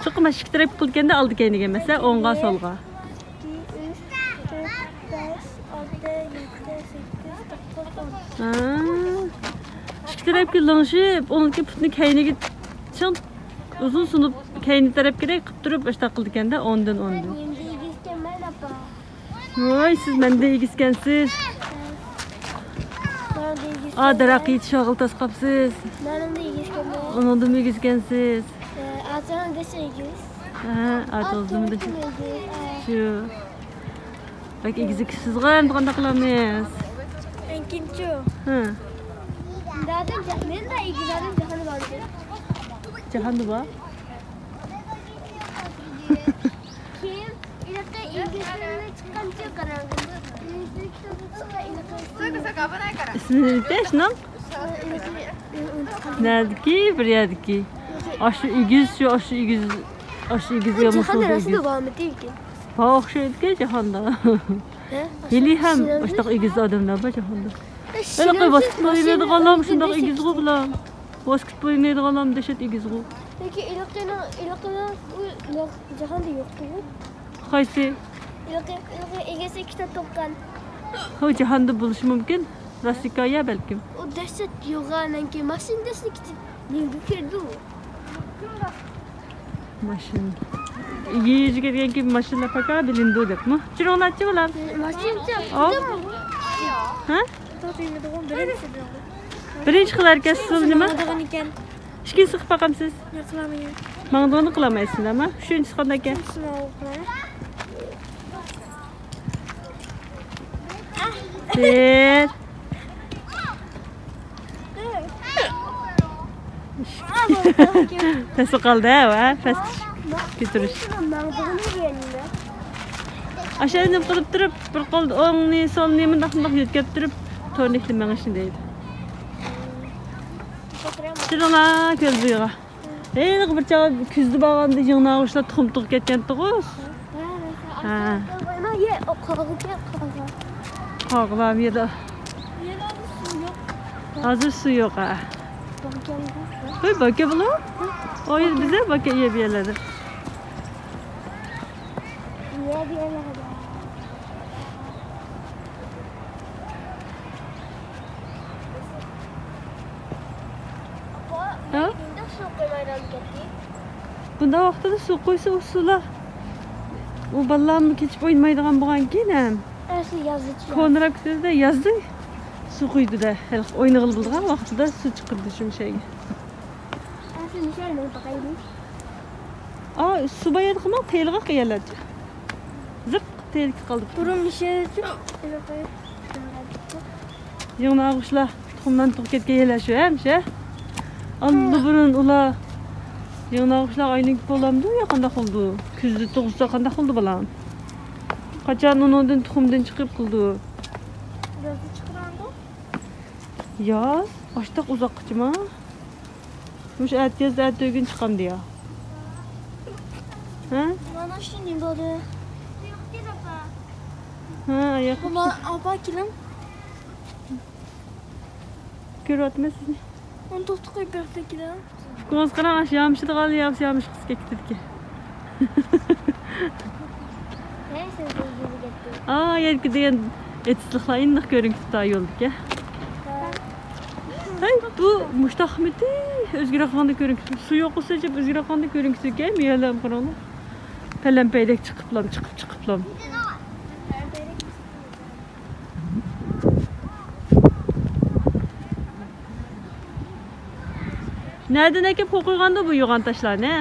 چوقۇم ئىككى تەرەپ قىلىدىكەندە ئالدى كەينىگە، مەسىلەن، ئوڭغا، سولغا. ئىككى، ئۈچ، تۆت، بەش، ئالتە، يەتتە، سەككىز، توققۇز، ئون. ھا. ئىككى تەرەپكە لىڭشىپ، ئوڭدىكى پۇتنى كەينىگە چىڭ، ئۇزۇن سۇنۇپ، كەينى تەرەپكىدەك قىلىپ تۇرۇپ، ئاشتاق قىلىدىكەندە، ئوندىن، ئوندىن. مەن ئەمدى ئېگىزكەنمەن، ئاپا. ۋاي، سىز مەندىن ئېگىزكەنسىز. مەن ئەمدى ئېگىزكەنمەن. ئا، دەرەخكە يېتىشىۋالغىلى تاس قاپسىز. مەن ئەمدى ئېگىزكەنمەن. ئۇنىڭدىنمۇ ئېگىزكەنسىز. ئە، ئاچىڭىز دېسە ئېگىز. ھە، ئاچىڭىزدىنمۇ ئاچىڭىزدىن ئېگىز. ئېگىز. شۇ. بەك ئېگىز ئېكىسىزغۇ، ئەمدى قانداق قىلامىز؟ ئەنكىنچۇ. ھە. زادەن جا-، مەن دە ئېگىز زادەن جاھاندا بار. جاھاندا بار؟ كىم؟ ھېلىقى ئېگىزلىرىنى چىققانچۇ قاراڭ. ئېگىزلىك چىققان ھېلىقى. ئىسمى نېمە شۇنىڭ؟ نەدىكى؟ بىر يەردىكى. ئاشۇ ئېگىز، شۇ ئاشۇ ئېگىز، ئاشۇ ئېگىز يا جاھاندا مۇسۇلدا ئېگىز. بارمىدى لېكىن. بار ئوخشايدىكەن جاھاندا. ھە؟ ھېلىھەم ئاشۇنداق ئېگىز ئادەملەر بار جاھاندا. ھېلىقى ۋاسكېتبول ئوينايدىغانلارمۇ شۇنداق ئېگىزغۇ بۇلار. ۋاسكېتبول ئوينايدىغانلارمۇ دەھشەت ئېگىزغۇ. لېكىن ھېلىقىنىڭ، ھېلىقىنىڭ ئۇ جاھاندا يوقتىغۇ. قايسى؟ ھېلىقى، ھېلىقى ئىگىسى كىتاب توققان. ئۇ جاھاندا بولۇشى مۇمكىن. راست ھېكايە بەلكىم. ئۇ دەھشەت يوغان، ئەنكى ماشىنا دەھشەت كىچىك. نېمە كۆردى ئۇ؟ ماشىنا. يېيىشكە دېگەنكى ماشىنا پاكا بىلىندۇ دەپمۇ؟ چۈشۈرۈڭلارچى بالام. ماشىنىچە. ئاۋ. ھە؟ بىرىنچى خىل ھەرىكەت سىزنىڭ نېمە؟ ماڭىدىغان ئىكەن. ئىككىنچىسى قىلىپ باقامسىز؟ ياق، قىلالمايمەن. ماڭىدىغاننى قىلالمايسىز ئەمما. ئۈچىنچىسى قانداق ئىكەن؟ ئۈچىنچىسىنى قىلىمەن. بىر. پەس قالدى ھە، ۋە پەس كۆتۈرۈش. ئاشۇ نېمە قىلىپ تۇرۇپ، بىر قولدا ئوڭنى، سولنى مۇنداق مۇنداق يۆتكەپ تۇرۇپ، تورنىكنى مېڭىشنى دەيدۇ. چىقىڭلار كۆل بويىغا. ھېلىقى بىر چاغ كۈزدە بارغاندا يىڭناغۇچلار تۇخۇم تۇغۇپ كەتكەنتىغۇ. ھە. قاغا بار يەردە. ھازىر سۇ يوق ھە. ھوي باكا بولۇ. ئوي بىزە باكا يەپ يەلەدى. ھە؟ بۇنداق ۋاقتىدا سۇ قويسا، ئۇ سۇلار، ئۇ بالىلارمۇ كېچىپ ئوينىمايدىغان بولغانكىن ھەم. ئەسلى يازدا. كونىراك سۆزدە يازدا سۇ قۇيىدۇ-دە. ھېلىقى ئوينىغىلى بولىدىغان ۋاقتىدا سۇ چىقىرىدۇ شۇ مۇشەگە. ئەسلى مۇشەگە باقايلى. ئا، سۇ بايان قىلماڭ، تېيىلغاق يەرلەرچە. زىق تېيىلىپ قالدى. بۇرۇن مۇشەگە يىڭناغۇچلار تۇخۇمدىن تۇغۇپ كەتكەن يەرلەر شۇ ھەم شۇ. ئالدى بۇرۇن ئۇلار يىڭناغۇچلار ئايلىنىپ بولامدۇ يا قانداق بولدى؟ كۈزدە تۇغسا قانداق بولدى بالام؟ قاچان ئۇنىڭدىن تۇخۇمدىن چىقىپ قىلدى؟ يازدا چىقىدىغاندۇ؟ ياز، ئاشتاق ئۇزاققىچىما؟ مۇشۇ ئەتىياز ئەتە ئۆگۈن چىقامدۇ يا؟ ھە؟ مانا شۇ نېمە بولدى؟ ھە، ئاياق. ئاپا، كېلىڭ. كۆرۈۋاتىمەن سىزنى. ئۇنى توختىتىپ قويۇپ بېرىپتۇ كېلىڭ. پۇكىڭىز قاراڭ، ئاشۇ يامىشىدىغان يامىشى قىز كەتكىدىكى. ھەي، سىز بىر يۈزگە كەتتىڭىز. ئا، يەنكى دېگەن ئېتىزلىقلار ئېنىق كۆرۈنۈپ تۇرۇپتۇ يولدىكى. ھەي، بۇ مۇشتاقمىتى ئۆزگىرەپ قالغاندا كۆرۈنۈپ تۇرۇپ، سۇ يوقىسى جىپ ئۆزگىرەپ قالغاندا كۆرۈنۈپ تۇرۇپ، مېۋىلەرنى قاراڭلار. پەلەمپەيدەك چىقىپلام، چىقىپ، چىقىپلام. نەدىن ئەكەپ قوقۇيغاندۇ بۇ يوغان تاشلارنى؟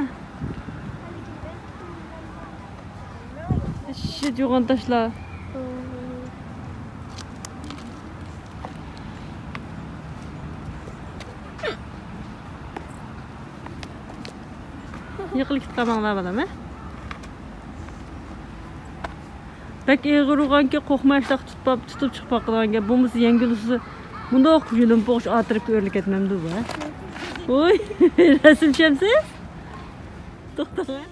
شىت يوغان تاشلار. يىقىلىپ كېتىپ قالماڭلار بالام، ھە؟ بەك ئېغىر ئۇرغانكەن، قورقماي شۇنداق تۇتۇپ، تۇتۇپ چىقىپ باقىدىغانكەن. بولمىسا يەڭگىل ئۇرسا، مۇنداق يۇلۇن پوغۇش ئاتىرىپ ئۆرۈلۈپ كەتمەمدۇ بۇ، ھە؟ ۋوي، رەسىم چۈشەمسىز؟ توختاڭ، ھە؟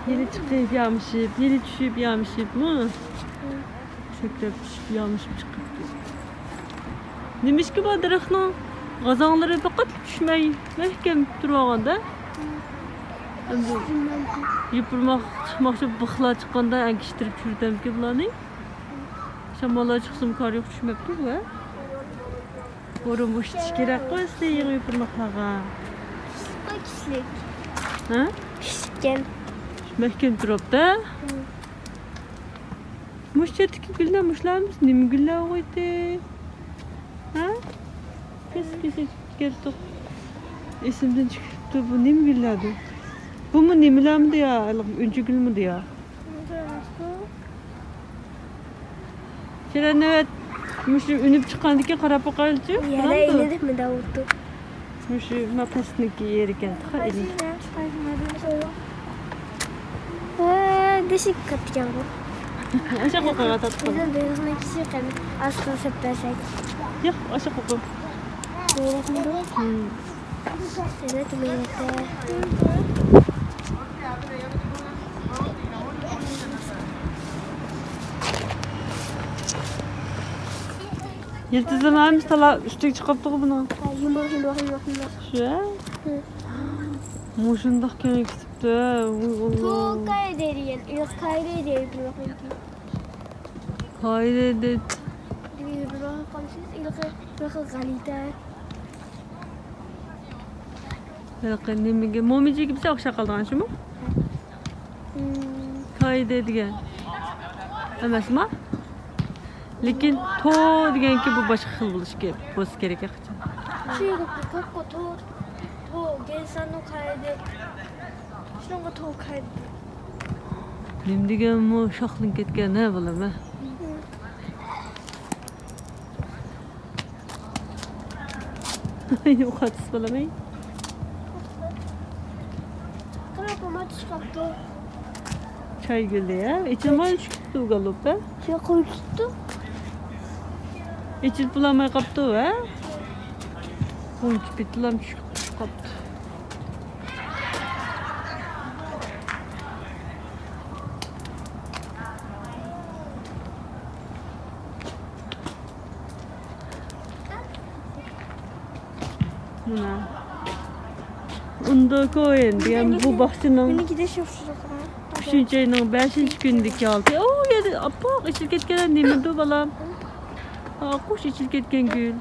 ھېلى چىقىپ يامىشىپ، ھېلى چۈشۈپ يامىشىپمۇ؟ سۆكرەپ چۈشۈپ يامىشىپ چىقىپتۇ. نېمىشقا بۇ دەرەخنىڭ غازاڭلىرى پەقەت چۈشمەي مەھكەم تۇرۇۋالغاندا؟ ئەمدى يوپۇرماق چىقماقچى بىخلا چىققاندا ئەنكىشتۈرۈپ چۈشۈرتەمكى بۇلارنى؟ شاماللار چىقسىمۇ كارى يوق، چۈشمەپتۇ بۇ، ھە؟ بۇرۇن بوشىتىش كېرەكقۇ ئەسلى يېڭى يوپۇرماقلارغا. كۈچلۈك. ھە؟ كۈچلۈككەن. مەھكەم تۇرۇپتۇ. مۇشۇ چەتتىكى گۈللەر، مۇشۇلارمۇ نېمە گۈللەر ئوغۇيتى؟ ھە؟ كېسىپ كېسىپ كەتتۇق. ئېسىمدىن چىقىپتۇ. بۇ نېمە گۈللەردۇ؟ بۇمۇ نېمىلەرمىدى يا؟ ئۈنچە گۈلمىدى يا؟ كېلەر نۆۋەت مۇشۇ ئۈنۈپ چىققاندىن كېيىن قاراپ باقايلىچۇ. يەنە ئىلىدىمۇ دەۋاتىدۇ. مۇشۇ ما پەسنىكى يېرىكەن تېخى ئىلى. ۋە، دېشىك قاتتىكەنغۇ. ئاشۇ قوقۇڭ ئاتاتتۇق. بىزنىڭ بېلىقنىڭ كىچىك قېنى ئاستىغا سېلىپ بەرسەك. ياق، ئاشۇ قوقۇڭ. بېلىقمىدۇ؟ ھىم. يىلتىزلىرى ھەممىسى تالا ئۈستىگە چىقىپتىغۇ بۇنىڭ. ھە، يۇمۇر، يۇمۇر، يۇمۇر، يۇمۇر. شۇ، ھە؟ ھە. مۇشۇنداق كېڭىيىپ كېتىپتۇ، ھە. ۋوي، ئاللا. توكاي دەيدىغان، يوق، كايرى دەيدۇ. قايدە دېدى؟ بىر خىل غەلىتە. ھېلىقى نېمىگە؟ مومىجىگە بىزگە ئوخشاپ قالىدىغان شۇمۇ؟ مم. قايدە دېگەن ئەمەسما؟ لېكىن تو دېگەنكى بۇ باشقا خىل بولۇشى كېرەك، بولسا كېرەك ھەقىقەتەن. شۇ كاكو تو، تو، گەيساننىڭ قايدە. شۇنىڭغا تو قايدە. نېمە دېگەنمۇ شاخلىنىپ كەتكەن ھە بالام ھە؟ ئۇقاتسىز بالام ئەي. قاراپ، ماما چىقىپتۇ. چاي گۈلى ھە؟ ئېچىلماي چىقىپتۇ گالوپ ھە؟ شۇ قويۇپ تۇتتۇم. ئېچىلىپ بولالماي قاپتۇ ھە؟ غۇنچە پېتىلام چۈشۈپ قاپتۇ. مانا. ئۇندوكويېن دېگەن بۇ باغچىنىڭ ئۈچىنچى ئاينىڭ بەشىنچى كۈنىدىكى ھالىتى. ئۇ يەردە ئاپئاق ئېچىلىپ كەتكەن نېمىدۇ بالام؟ ئاققۇچ ئېچىلىپ كەتكەن گۈل.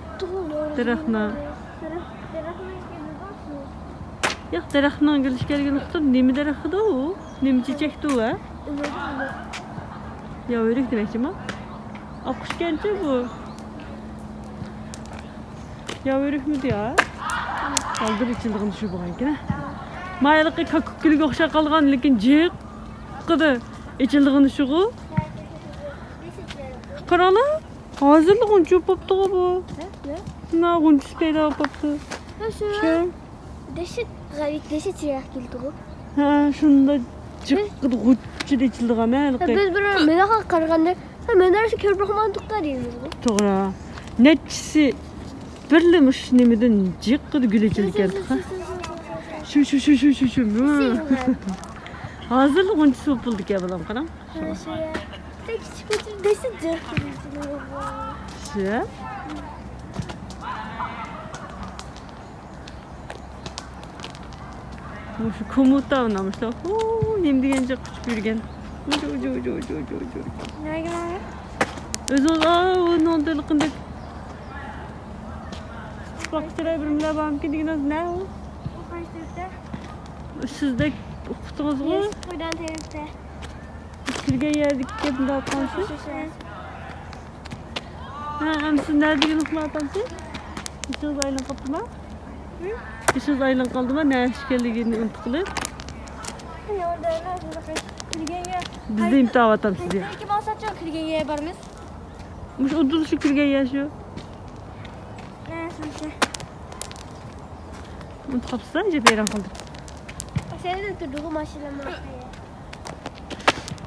دەرەخنىڭ. ياق، دەرەخنىڭ گۈل ئىكەنلىكىنى ئۇقتۇم. نېمە دەرىخىدۇ ئۇ؟ نېمە چېچەكتۇ ئۇ ھە؟ ياۋا ئۆرۈك دېمەكچىما؟ ئاققۇچكەنچۇ بۇ؟ ياۋا ئۆرۈكمىدى يا؟ بالدۇر ئېچىلىدىغىنى شۇ بولغانكەن ھە؟ ما ھېلىقى كاككۇك گۈلگە ئوخشاپ قالغان، لېكىن جىققىدە ئېچىلىدىغىنى شۇغۇ؟ قاراڭلار، ھازىرلا غۇنچە بوپتۇغۇ بۇ. ھە؟ نە؟ مانا غۇنچىسى پەيدا بوپتۇ. ھە، شۇ. شۇ. دەھشەت غەلىتە، دەھشەت چىرايلىق كېلىدىغۇ. ھە، شۇنداق جىققىدە غۇنچىدە ئېچىلىدىغان ھە، ھېلىقى. بىز بىر مىناغا قارىغاندا، ھە، مانا شۇ كۆرۈپ باقمىدۇققا دەيمىزغۇ. توغرا. نەچچىسى بىرلا مۇشۇ نېمىدىن جىققىدە گۈل ئېچىلىدىكەن تېخى. شۇ، شۇ، شۇ، شۇ، شۇ، شۇ، مۇ. ھازىرلا غۇنچىسى بولۇپ بولىدىكەن بالام، قاراڭ. شۇ، شۇ. شۇ. مۇشۇ كومۇتا مۇشۇلار. ھۇ، نېمە دېگەنچە قۇچۇپ يۈرگەن. ئۇجۇ، ئۇجۇ، ئۇجۇ. نېمىگە ماڭىمىز؟ ئۆزىڭىز، ئا، ئۇنىڭ دىلقىندەك. باققۇچىلار بىر مىللەر بارمىكىن دېگىنىڭىز نە ئۇ؟ ئۇ قايسى تەرەپتە؟ سىزدەك ئۇقتىڭىزغۇ؟ يېشىل قويدان تەرەپتە. كىرگەن يەردىكى گەپنى دەۋاتقانسىز؟ شۇ، شۇ، شۇ. ھە، ئەمدى سىز نەدىكىنى ئۇقمايۋاتامسىز؟ بېشىڭىز ئايلىنىپ قاپتىما؟ ھە؟ بېشىڭىز ئايلىنىپ قالدىما؟ نەدە ئىكەنلىكىنى ئۇنتۇپ قېلىپ. ياردەم بېرىڭ، كىرگەن يەر. بىز دە ئىمتىھان ئاتامسىز يا. كىرگەن يەر بارمىز. مۇشۇ ئۇدۇل شۇ كىرگەن يەر شۇ. ھە، شۇ، شۇ. ئۇنتۇپ قاپسىز، ئىجاب ھەيران قالدىم. ئاشۇ يەردە تۇرىدىغۇ ماشىنا.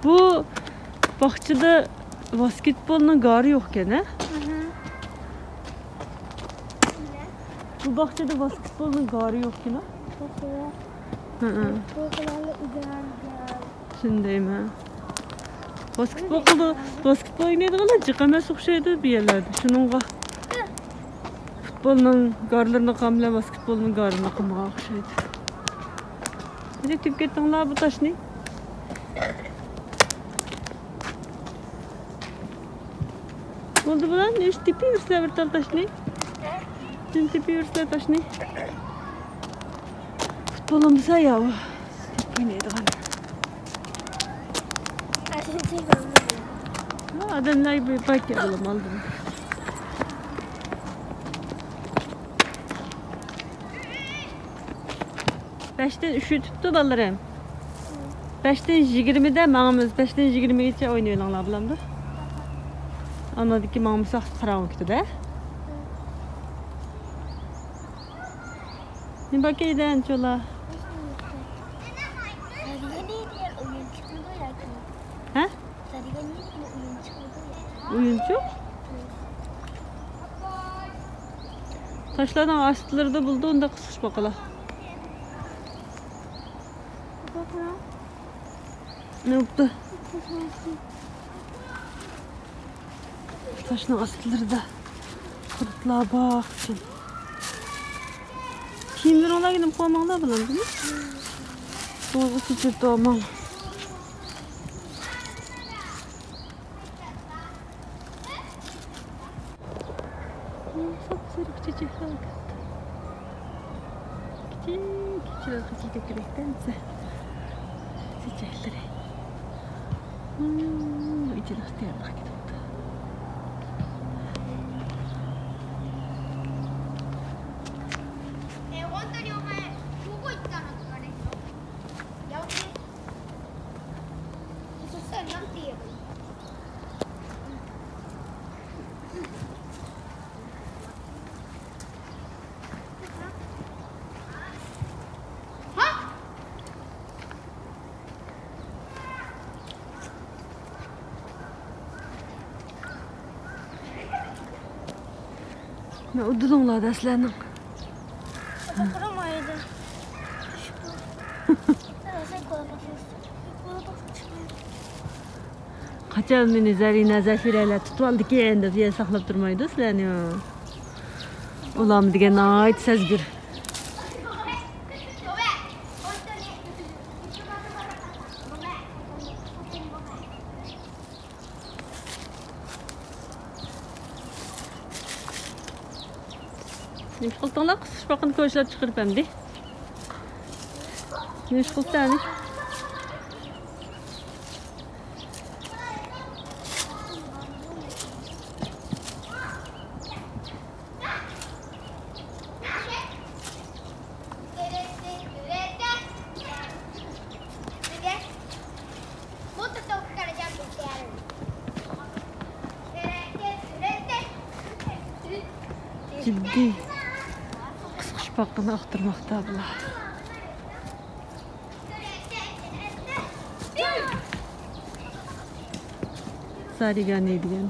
بۇ باغچىدا ۋاسكېتبولنىڭ گارى يوقكەن، ھە؟ مھم. بۇ باغچىدا ۋاسكېتبولنىڭ گارى يوقكەن، ھە؟ يوق، يوق. ھىئ. بۇ قىلالى ئىدارىگە. شۇندايمۇ؟ ۋاسكېتبول قىلىدۇ، ۋاسكېتبول ئوينايدىغانلار جىق ئەمەس ئوخشايدۇ بۇ يەرلەردە. شۇنىڭغا پۇتبولنىڭ گارلىرىنى قىلغان بىلەن ۋاسكېتبولنىڭ گارىنى قىلمىغان ئوخشايدۇ. مانا تېپىپ كەتتىڭلار بۇ تاشنى. بولدى بۇلار، نېمە ئۈچۈن تېپىۋېرىسىلەر بىر تال تاشنى؟ نېمە تېپىۋېرىسىلەر تاشنى؟ پۇتبول بولمىسا يا ئۇ. تېپىپ ئوينايدىغان. ئاشۇنى تېپىۋالمىدىم. ھا، ئادەملەر بىر پاكىت بولۇپ ئالدىم. بەشتىن ئۈچ ئۆتۈپتۇ بالىلىرىم. بەشتىن يىگىرمىدە ماڭىمىز. بەشتىن يىگىرمىگىچە ئوينىۋېلىڭلار بولامدۇ؟ ئانىڭدىن كېيىن ماڭمىساق قاراڭغۇ كېتىدۇ. نېمە باركەن ئۆيدە ئانچە ئۇلا؟ ھە؟ ئويۇنچۇق؟ تاشلارنىڭ ئاستىلىرىدا بولىدۇ ئۇنداق قىسقۇچپاقىلار. نېمە بوپتۇ؟ تاشنىڭ ئاستىلىرىدا قۇرتلار بار ئۈچۈن. كىيىملىرىڭلارغا نېمە قىلماڭلار بۇلارنى. بۇلارغا كۆچۈرتۈۋالماڭ. ساپسېرىق چېچەكلەر كەپتۇ. كىچىك، كىچىك، كىچىك كۆكرەكتە ئەمسە چېچەكلىرى. ئىچىدە ئىختىيارلىق كېتىپتۇ. مەن ئۇدۇلۇڭلار دەسلەرنىڭ. قاچان مېنى زەرىنە، زەفىرەلەر تۇتۇۋالدىكىن دەپ يەنە ساقلاپ تۇرمايدۇ سىلەرنى. ئۇلارمۇ دېگەن ناھايىتى سەزگۈر. نېمە ئىش قىلدىڭلار؟ قىسقۇچپاقىنى كوچىلاپ چىقىرىپ ئەمدى. نېمە ئىش قىلدى ئەمدى؟ جىددىي قىسقۇچپاقىنى ئاختۇرماقتا بۇلار. زارىگانى دېگەن.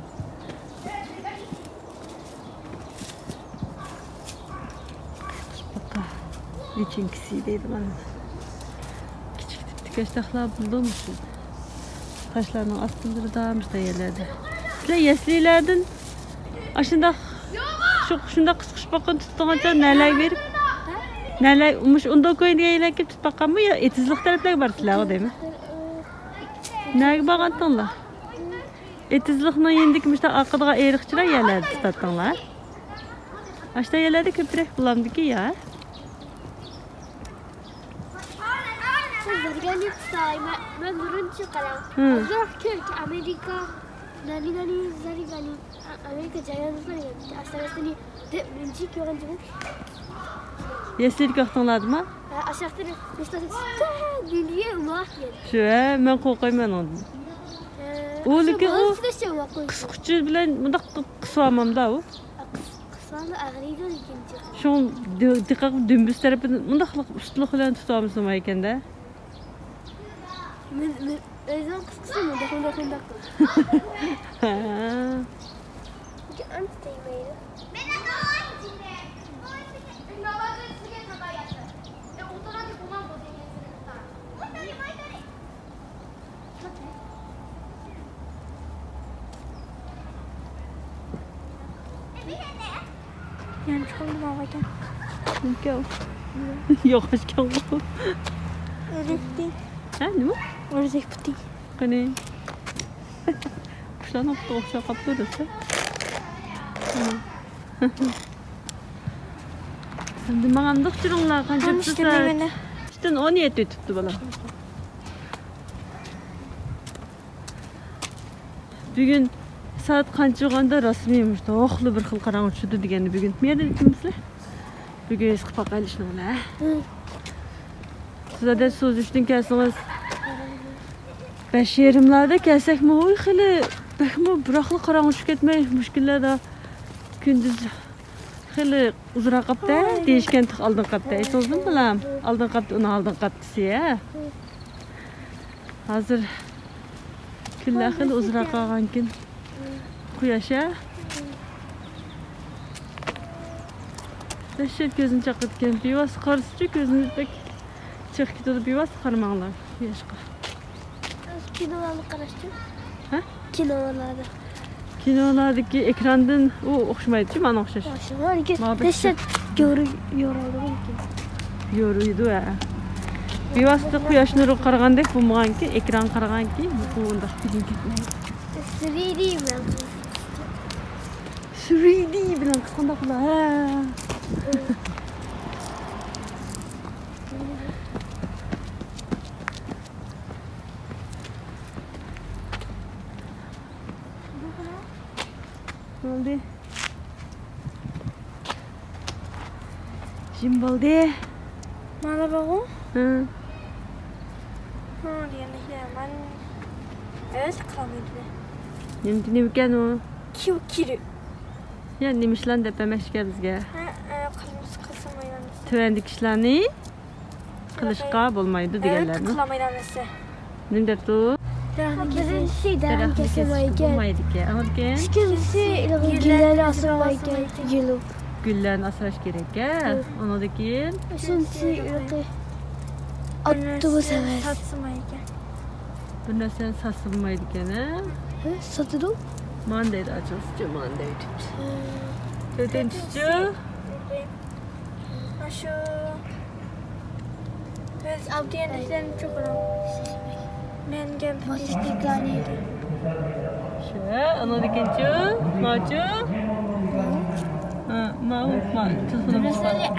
چۈنكىسى دەيدىغان. كىچىك تىپتىكى ئاشتاقلار بولدىمۇ شۇ. تاشلارنىڭ ئاستىلىرىدا مۇشۇنداق يەرلەردە. سىلەر يەسلىلەردىن ئاشۇنداق، شۇ، شۇنداق قىسقۇچ باققان تۇتۇڭچە نەلەرگە بېرىپ، نەلەر، مۇشۇ ئۇندوكوين دېگەن يەرلەرگە كېلىپ تۇتۇپ باققانمۇ يا ئېتىزلىق تەرەپلەرگە بارىسىلەرغۇ دەيمەن. نەگە بارغانتىڭلار؟ ئېتىزلىقنىڭ يېنىدىكى مۇشۇنداق ئاقىدىغان ئېرىقچىلار يەرلەردە تۇتاتتىڭلار. ئاشۇنداق يەرلەردە كۆپرەك بولامدىكى يا؟ زەرگەننى قىستاي، مەن، مەن بۇرۇنچە قاراڭ. ھە. ئازراق كۆك، ئامېرىكا، نانى نانى زەرگەننى، ئا-، ئامېرىكا جايانلىقلار يەنى، ئاشتارەسىنى دەپ مۇنچە كۆرگەن جىمىت. يەسلىدىكى ۋاقتىڭلاردىمۇ؟ ھە، ئاشاقتىن مۇشتاق دېدى، ئۇماق يەنى. شۇ، ھە، مەن قورقايمەن ئۇنىڭدىن. ھە، ئۇ لېكىن ئۇ قىسقۇچى بىلەن مۇنداق قىسىۋالمامدا ئۇ. قىسقاندا ئاغرىيدۇ لېكىن. شۇڭا دى-، دىققەت قىلىپ دۈمبىسى تەرىپىدىن مۇنداقلىق ئۇستىلىق بىلەن تۇتۇۋالمىسىمۇ ئىكەندە. مەن، مەن ئۆزۈم قىسقىسى مۇنداق، مۇنداق، مۇنداق قىلىمەن. ھە. لېكىن ئانچە تەگمەيدۇ. يانچۇقۇمدا ماۋۇ ئىكەن. نېمىكەن ئۇ؟ يوغان ئىكەنغۇ. ئۆردەك پۇتى. ھە، نېمە؟ ئۆردەك پۇتى. قېنى؟ قۇشلارنىڭ پۇتىغا ئوخشاپ قاپتۇ دېسە. ئەمدى ماڭامدۇق تۇرۇڭلار، قانچە بولسا. ئۈچتىن ئون يەتتە ئۆتۈپتۇ، بالام. بۈگۈن سائەت قانچە بولغاندا رەسمىي مۇشۇنداق توخلا بىر خىل قاراڭغۇ چۈشىدۇ دېگەننى بۈگۈن مەيەردىن كىمسىلەر؟ بۈگۈن ھېس قىلىپ باقايلى شۇنى بىلەن. ھە. سىز ئادەت سوزۇشتىن كەلسىڭىز، بەش يېرىملاردا كەلسەكمۇ، ۋوي، خېلى بەكمۇ بىراقلا قاراڭغۇ چۈشۈپ كەتمەي، مۇشۇ كۈنلەردە كۈندۈز خېلى ئۇزراق قاپتۇ دېيىشكەن، تېخى ئالدىنقى ھەپتە ئېيتىڭىزمۇ بالام؟ ئالدىنقى ھەپتە، ئۇنىڭ ئالدىنقى ھەپتىسى ھە. ھازىر كۈنلەر خېلى ئۇزراق قالغانكىن. قۇياش ھە؟ دەھشەت كۆزنى چاقىدىكەن. بىۋاسىتە قارىسىچۇ كۆزىمىز بەك چىقىپ كېتىدۇ، بىۋاسىتە قارىماڭلار قۇياشقا. كىنولارنى قاراشچۇ. ھە؟ كىنولاردا. كىنولاردىكى ئېكراندىن ئۇ ئوخشىمايدۇچۇ، مانا ئوخشاش. ئوخشىمايدۇ. ماڭا بەك دەھشەت يورۇ-، يورۇيدۇ. يورۇيدۇ ھە. بىۋاسىتە قۇياش نۇرىغا قارىغاندەك بولمىغانكى، ئېكرانغا قارىغانكى، بۇ ئۇنداق بىلىنىپ كەتمەيدۇ. سۈرىدى بىلەن. سۈرىدى بىلەن قىسقانداق بولا ھە. بولدى. جىم بولدى. مانا بارغۇ. ھە. ھە، دېگەندە مەن ئۆزى قىلالمايدۇ. نېمە، نېمىكەن ئۇ؟ كيۇ كىرى. يا، نېمە ئىشلارنى دەپ بەرمەكچىكەن بىزگە؟ ھە، ئە، قىلمىسا قىلسا مايلامىسا. تۆۋەندىكى ئىشلارنى قىلىشقا بولمايدۇ دېگەنلەرنى. قىلالمايدۇ ئەمەسە. نېمە دەپتۇ؟ دەرەخنى كېسىش. دەرەخنى كېسىش بولمايدىكەن. ئىككىنچىسى، گۈللەرنى ئاسرىمايدىكەن، يۇلۇپ. گۈللەرنى ئاسراش كېرەككەن. ئۇنىڭدىن كېيىن؟ ئۈچىنچىسى، ئاپتوبۇس ئەمەس. ساتسىمايدىكەن. بىر نەرسىنى ساتسا بولمايدىكەن ھە؟ ھە، ساتىدۇ. مانا دەيدۇ، ئاچىڭىزچۇ، مانا دەيدۇ. تۆتىنچىسىچۇ؟ ئاشۇ بىز ئابدۇيەنىكلەرنى چوقۇرۇڭ. مەن گەپ شۇ، ئۇنىڭدىن كېيىنچۇ؟ ماچۇ؟ ھە، ماۋۇ، ما، تېلېفونۇم.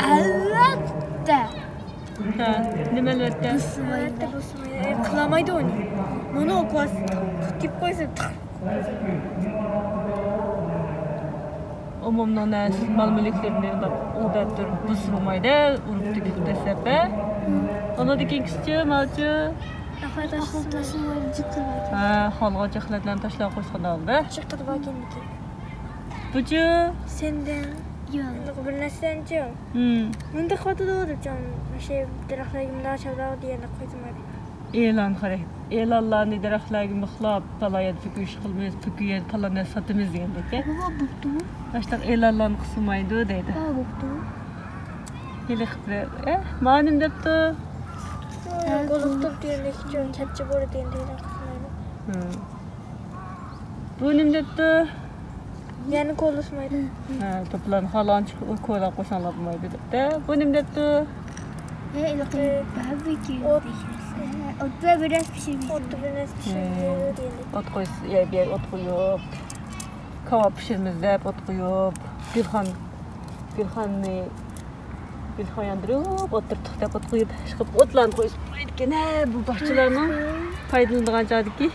ئەلۋەتتە. ھە، نېمە ئەلۋەتتە؟ بوسىمايدۇ. ئەلۋەتتە بوسىمايدۇ. ئە، قىلالمايدۇ ئۇنى. مانا ئوكۇۋالسا، تىق، تىق دەپ قويسا، تىق. ئومۇمنىڭ نەرسە، مال-مۈلۈكلىرىنى ئۇنداق ئوغداپ تۇرۇپ بوسىمايدۇ، ئۇرۇپ تېگىپ دەسسەپ. ئۇنىڭدىن كېيىنكىسىچۇ، مالچۇ؟ ھە، خالغا جەخلەتلەرنى تاشلاپ قويسا ئالدى. بۇچۇ؟ سەندىن. يوق. بىر نەرسىدىنچۇ؟ ھىم. مۇنداق قىلىۋاتىدۇ دەپ جان، مۇشۇ دەرەخلەرگە مۇنداق چالداغۇ دېگەندەك قويسىمايدۇ. ئېلان خاراكتېر. ئېلانلارنى دەرەخلەرگە مىخلاپ، پالان يەردە پۈكۈش قىلىمىز، پۈكۈ يەردە پالان نەرسە ساتىمىز دېگەندەك. بۇ بوپتۇ. ئاشۇنداق ئېلانلارنى قىلسىمايدۇ دەيدۇ. ھە، بوپتۇ. ھېلىقى بىر، ئە، مانا نېمە دەپتۇ؟ قولۇقتۇر دېگەندەك، چوڭ كەپچە بورا دېگەندەك قىلمايدۇ. ھىم. بۇ نېمە دەپتۇ؟ يەنە كولىسىمايدۇ. ھە، توپلارنى خالىغانچە كولا قوشاڭلاپ بولمايدۇ دەپتۇ. بۇ نېمە دەپتۇ؟ ھە، ھېلىقى باربېكيۇ ئوت. دېيىشسە. ئوت بىلەن بىر نەرسە پىشۇرمايسىز. ئوت بىلەن بىر نەرسە پىشۇرمايدۇ دېگەندەك. ئوت قويسا، يە، بۇ يەرگە ئوت قويۇپ، كاۋاپ پىشۇرىمىز دەپ ئوت قويۇپ، گۈلخان، گۈلخاننى گۈلخان ياندۇرۇپ ئولتۇردۇق دەپ ئوت قويۇپ، ئىشقىلىپ ئوتلارنى قويسا بولىدىكەن. ھە، بۇ باغچىلارنىڭ پايدىلىنىدىغان جايدىكى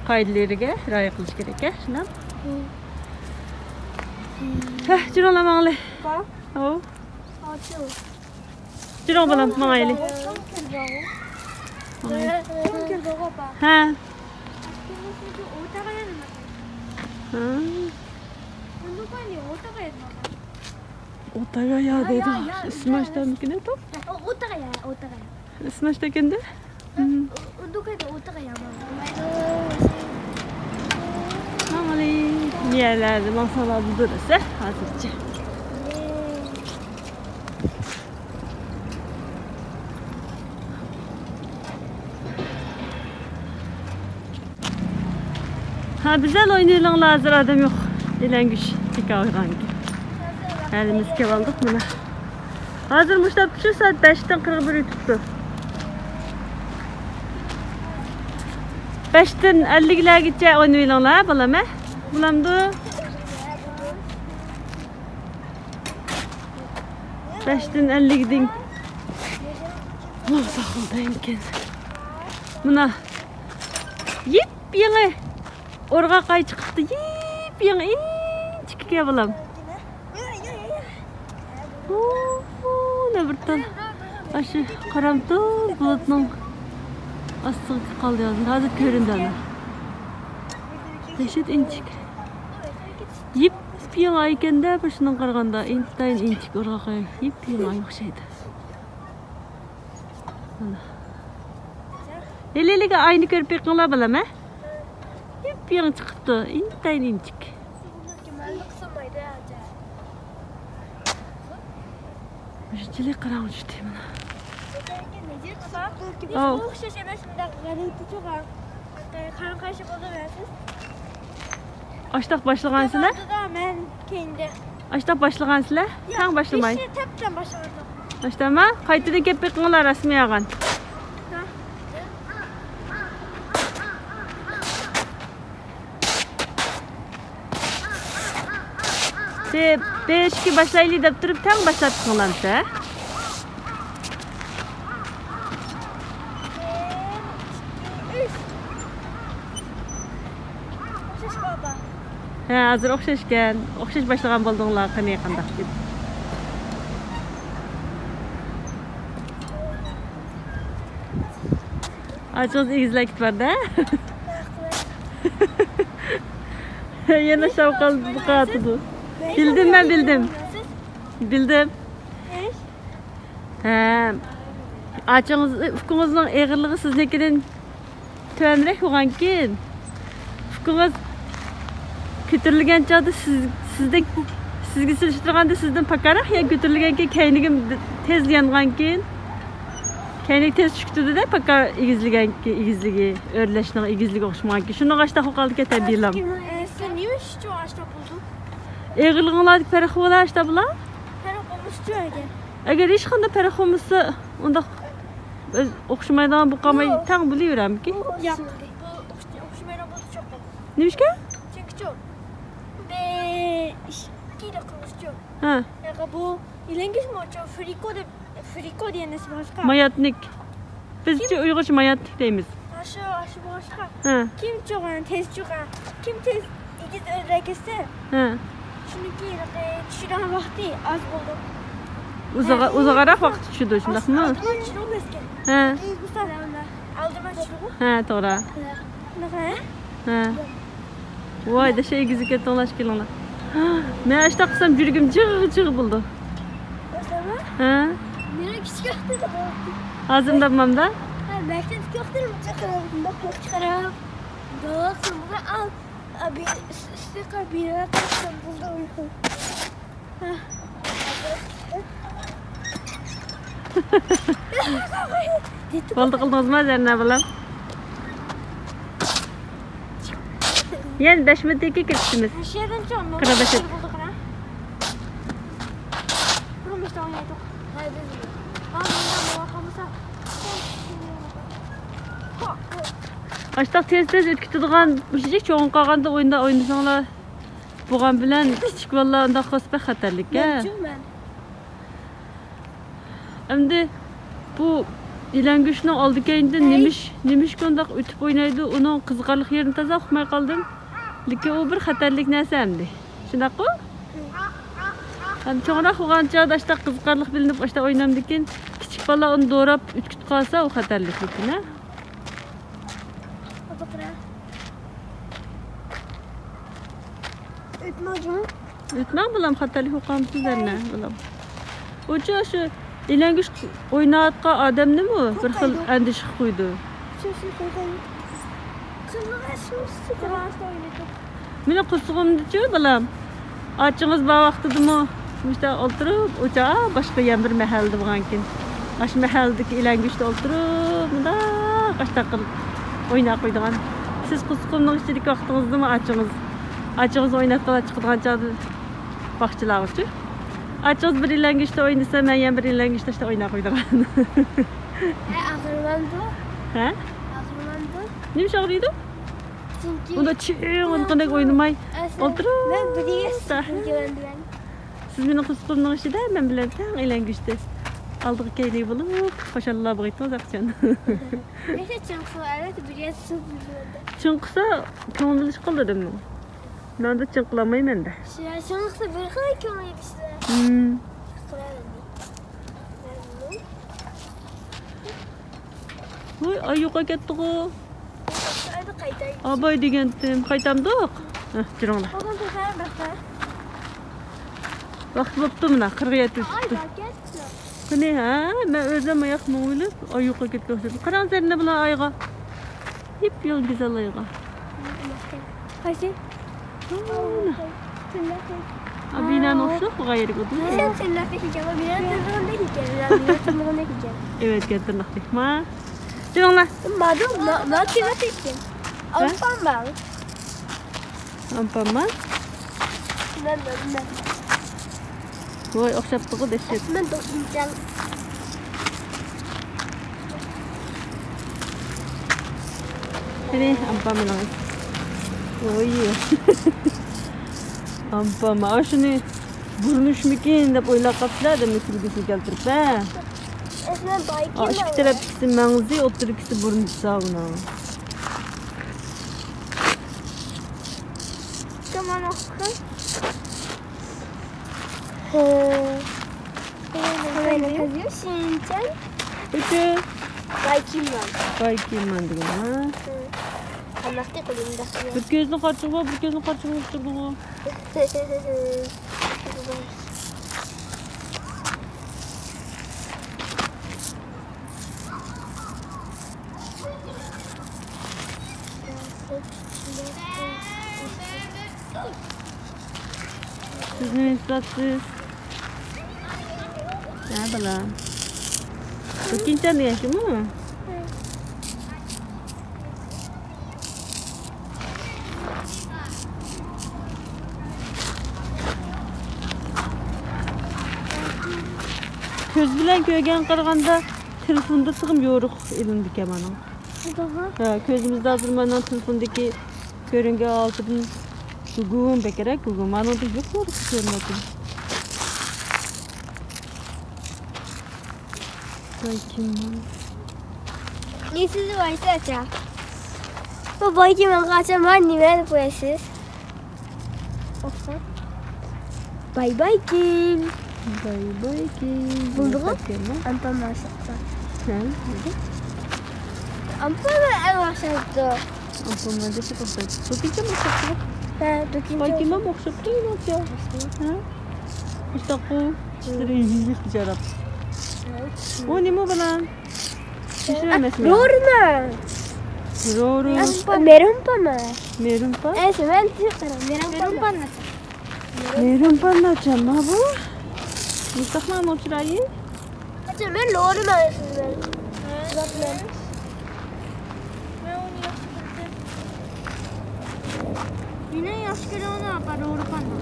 قائىدىلىرىگە رىئايە قىلىش كېرەك، ھە، شۇنداق؟ ھە، جۈرۈڭلار ماڭايلى. ئاپا. ئاۋۇ. ئاچۇ. جۈرۈڭ بالام، ماڭايلى. ھە. ھە. ئوتاغا يا دەيدۇ. ئىسمى ئاشتەمكىن ئەتۇ؟ ئوتاغا يا، ئوتاغا يا. ئىسمى ئاشتەكەندە؟ ماڭىلى. نېمىلەردە ماڭساڭلار بولىدۇ دېسە، ھازىرچە. ھە، بىزەل ئوينىۋېلىڭلار، ھازىر ئادەم يوق. ئېلەڭگۈش تىكاۋېغانكى. ھەلىمىز كېلىۋالدۇق مانا. ھازىر مۇشۇ تاپتا شۇ سائەت بەشتىن قىرىق بىر ئۆتۈپتۇ. بەشتىن ئەللىكلەرگىچە ئوينىۋېلىڭلار، بالام، ھە؟ بولامدۇ؟ بەشتىن ئەللىكتىن. ماڭساق بولىدىكەن. مانا. يېپيېڭى ئورغاق ئاي چىقىپتۇ. يېپيېڭى ئىنچىكە بالام. ئۇ، نە بىر تال. ئاشۇ قارامتۇل بۇلۇتنىڭ ئاستىغا قالدى ھازىر. ھازىر كۆرۈندى ئانا. دەھشەت ئىنچىكە. يېپيېڭى ئاي ئىكەندە، بىر شۇنىڭغا قارىغاندا ئىنتايىن ئىنچىكە ئورغاق ئاي. يېپيېڭى ئاي ئوخشايدۇ. مانا. ھېلى، ھېلىگە ئاينى كۆرۈپ بېقىڭلار بالام، ھە؟ يېپيېڭى چىقىپتۇ، ئىنتايىن ئىنچىكە. شۇنچىلىك قاراڭغۇ چۈشتى مانا. ئاۋۇ. ئوخشاش ئەمەس، مۇنداق غەلىتە چوغان. قارىڭ قارشى بولدى مەنسىز. ئاشتاق باشلىغانسىلەر؟ مەن كەينىدە. ئاشتاق باشلىغانسىلەر؟ تەڭ باشلىماي. بېشى تەپتەن باشلىغان. ئاشتاما؟ قايتىدىن كېلىپ بېقىڭلار، رەسمىي ياغان. بىر، بىر، ئىككى باشلايلى دەپ تۇرۇپ، تەڭ باشلاپ قىلىڭلارمىسە؟ ھە، ھازىر ئوخشاشكەن. ئوخشاش باشلىغان بولدۇڭلار، قېنى، قانداق گەپ؟ ئاچىڭىز ئېگىزلەپ كېتىۋەردى، ھە؟ يەنە شاۋقۇن قاتىدۇ. بىلدىم، مەن بىلدىم. بىلدىم. ھە. ئاچىڭىز، ئۇكىڭىزنىڭ ئېغىرلىقى سىزنىڭكىدىن تۆۋەنرەك بولغانكىن، ئۇكىڭىز كۆتۈرۈلگەن چاغدا سىز، سىزدىن، سىزگە سېلىشتۇرغاندا سىزدىن پاكارراق يا كۆتۈرۈلگەنكىن كەينىگىم تېز يانغانكىن، كەينىگە تېز چۈشۈپ كېتىدۇ-دە، پاكار ئېگىزلىكى، ئېگىزلىكى، ئۆرلەشنىڭ ئېگىزلىكى ئوخشىمىغانكىن. شۇنىڭغا ئاشتاق بولۇپ قالىدىكەن تەبىئىيلا. ئە، سىز نېمە ئۈچۈن ئاشتاق بولدۇڭ؟ ئېغىرلىقىڭلاردىكى پەرق بولا ئاشتاق بولا. پەرق بولمىسىچۇ ئەگەر. ئەگەر ھېچقانداق پەرق بولمىسا، ئۇنداق ئۆز ئوخشىمايدىغان بولۇپ قالماي، ياق. تەڭ بولۇۋېرەرمىكىن؟ ياق، بۇ ئوخش-، ئوخشىمايدىغان بولدى چوقۇم. نېمىشقا؟ چۈنكىچۇ، بىر ئىككى قىلمىشچۇ. ھە. ياق، بۇ ئېلەڭگۈچمۇچۇ، فرىكو دەپ، فرىكو دېگەن نەرسە باشقا. ماياتنىك. بىزچە ئۇيغۇرچە ماياتنىك دەيمىز. ئاشۇ، ئاشۇ باشقا. ھە. كىم چوغان، تېز چوغان، كىم تېز ئېگىز ئۆرلەپ كەتسە، ھە. شۇنىڭكى چۈشىدىغان ۋاقتى ئاز بولىدۇ. ئۇزاغا-، ھە، ئۇزاقراق ۋاقىت چۈشىدۇ، شۇنداقمۇ؟ ئالدىما چۈشىدىغۇ مەسكەن. ھە. مىسال، ئالدىما چۈشىدىغۇ. ھە، توغرا. ھە. ھە. ۋاي، دەشە ئېگىزلىككە توڭلاشقىلىڭلار. مەن ئاشتاق قىلسام يۈرىكىم جىغ-جىغ بولىدۇ. ھە؟ مېنىڭ كىچىك ۋاقتىمدا. ھازىرمۇ دەپمەمدا؟ ھە، مەكتەپتىكى ۋاقتىمدا چىقىرىپ، مۇنداق قىلىپ چىقىرىپ. مۇنداق قىلىپ، ئا، بىر ئۈستىگە بىر قىلسام بولدى. ھە. بولدى قىلدىڭىزمۇ زەرنە بالام؟ يەنە بەش مىنۇتتىن كېيىن كىرىشىمىز. قىرىق بەش. ئاشتاق تېز-تېز ئۆتكۈتىدىغان، مۇشۇنچە چوڭ قالغاندا ئوينا-، ئوينىساڭلار بولغان بىلەن كىچىك بالىلار ئۇنداق قىلسا بەك خەتەرلىك ھە. ئەمدى بۇ يېلەڭگۈچنىڭ ئالدى كەينىدىن نېمىش-، نېمىشقا ئۇنداق ئۆتۈپ ئوينايدۇ؟ ئۇنىڭ قىزىقارلىق يېرىنى تازا ئۇقماي قالدىم. لېكىن ئۇ بىر خەتەرلىك نەرسە ئەمدى. شۇنداققۇ؟ ھەم چوڭراق بولغان چاغدا ئاشتاق قىزىقارلىق بىلىنىپ ئاشتاق ئوينامدىكىن، كىچىك بالا ئۇنى دوراپ ئۆتكۈتۈپ قالسا، ئۇ خەتەرلىك لېكىن ھە. ئۆتمەڭ جۇمۇ. ئۆتمەڭ بالام، خەتەرلىك بولۇپ قالمىسۇن زەرنە بالام. ئۇچۇ شۇ يېلەڭگۈچ ئويناۋاتقان ئادەمنىمۇ بىر خىل ئەندىشىگە قويىدۇ. مېنىڭ قورسىقىمدىچۇ بالام، ئاچىڭىز بار ۋاقتىدىمۇ مۇشۇنداق ئولتۇرۇپ، ئۇچا باشقا يەنە بىر مەھەللىدە بولغانكىن، ئاشۇ مەھەللىدىكى ئېلەڭگۈچتە ئولتۇرۇپ مۇنداق ئاشتاق قىلىپ ئويناپ قويىدىغان. سىز قورسىقىمنىڭ ئىچىدىكى ۋاقتىڭىزدىمۇ ئاچىڭىز، ئاچىڭىز ئويناتقىلى چىقىدىغان چاغدا باغچىلاغۇچۇ. ئاچىڭىز بىر ئېلەڭگۈچتە ئوينىسا، مەن يەنە بىر ئېلەڭگۈچتە ئاشتاق ئويناپ قويىدىغان. ھە، ئاغرىمامدۇ؟ ھە؟ ئاغرىمامدۇ؟ نېمىش ئاغرىيدۇ؟ چۈنكى ئۇندا چىڭ ئۇنىقىدەك ئوينىماي ئولتۇرۇپ. مەن بىر يەر سىزدىن كېلەمدىمەن. سىز مېنىڭ قورسىقىمنىڭ ئىچىدە مەن بىلەن تەڭ ئېلەڭگۈچتە ئالدىغا كەينىگە بولۇپ خۇشاللا بولغىيتىڭىز ئاخچان. ياشا چىڭ سۇ، ئەلۋەتتە بىر يەر سىز بىلمەمدە. چىڭ قىسا كۆڭۈل ئېلىش قىل دېدىممۇ؟ مەن دە چىڭ قىلالمايمەن دە. شۇ، چىڭ قىسا بىر خىل كۆڭۈل ئېلىشسە. ھىم. قىلالمايمەن. ۋوي، ئاي يوقاپ كەتتىغۇ. ئاي، بىر قايتاي. ئاباي دېگەنتىم، قايتامدۇق؟ ھە، جۈرۈڭلار. ۋاقتى بوپتۇ مانا، قىرىق يەتتە ئۆتۈپتۇ. قېنى، ھە، مەن ئۆزۈم ئاياق مېڭىۋېلىپ، ئاي يوقاپ كەتكەن ئوخشايدۇ. قاراڭ زەرنە بىلەن ئايغا. يېپيېڭى گۈزەل ئايغا. قايسى؟ ئابىنەن ئوخشاپ بولغان يېرىگە ئولتۇردى. سەن تىرناقتەك ئىكەن، ئابىنەن تىرناقتەك ئىكەن. ئەۋەتكەن تىرناقتەك. ما. جۈرۈڭلار. مادۇ، ما، ما تىرناقتەك ئىكەن. ھە؟ ئالپامبال. ئامپامما؟ مەن، مەن، مەن. ۋاي، ئوخشاپتىغۇ دەھشەت. مەن دوستۇمجان. قېنى، ئامپاممىنىڭ. ۋوي. ئامپامما، ئاشۇنى بۇرنۇشمىكىن دەپ ئويلاپ قاپسىلەر، ئادەمنىڭ كۈلكىسىنى كەلتۈرۈپ، ھە؟ ئىككى تەرەپكىسى مەڭزى، ئوتتۇرىكىسى بۇرنى ساۋۇنىڭ. كمان ئوقۇسۇن. ھە. قويۇنى قېزىيۇشىنچەن. ئۈچۈن. بايكىمان. بايكىمان دېگەن، ھە؟ قانداقتى قولۇمدا؟ بىر كۆزنى قارچۇغا، بىر كۆزنى قارچۇغا ئۇچتۇردىغۇ. سىز نېمە ئىزدەپسىز؟ ھە، بالام. كۆكىنچان دېگەن شۇمۇ؟ كۆز بىلەن كۆرگەن قارىغاندا تېلېفوندا تېخىمۇ يورۇق ئېلىنىدىكەن مانا. ھە، كۆزىمىزدە ھازىر مانا تېلېفوندىكى كۆرۈنگەن ھالىتىدىن گۇگۇم بەكرەك گۇگۇم. مانىڭدا يوق يورۇق كۆرۈنۈۋاتىدۇ. بايكىمان. نېسىز ۋايسى ئاچا. بۇ بايكىمانغا ئاچا، مانا نېمە دەپ قويىسىز؟ ئوخشاپ. باي باي كىم. باي باي كىم. بولدىغۇ؟ ئامپام ئاشىقتا. ھە، بولدى. ئامپام ئەڭ ئوخشاپتۇ. ئامپام دېسە ئوخشايدۇ. دوكىنچام ئوخشاپتۇ. ھە، دوكىنچام. باي كىم ھەم ئوخشاپتۇ، يېنىڭچە. ھە؟ مۇشتاققۇ. ئىشلىرى يېيىپ بىچارە. ھە. ئۇ نېمە بىلەن؟ شۇ ئەمەسمۇ؟ رورما. رورو. مېرۇمپامۇ؟ مېرۇمپا؟ ئەسلى مەن قاراڭ، مېرۇمپامۇ؟ مېرۇمپا ناچارمۇ بۇ؟ مۇشتاقمۇ ئۇنىڭ چىرايى؟ قاچان مەن لورىمەن ئەسلىدە مەن. مەن ئۇنى ياخشى كۆردۈم. مېنىڭ ياخشى كۆرگىنىم ئاپا، لورى پاندا.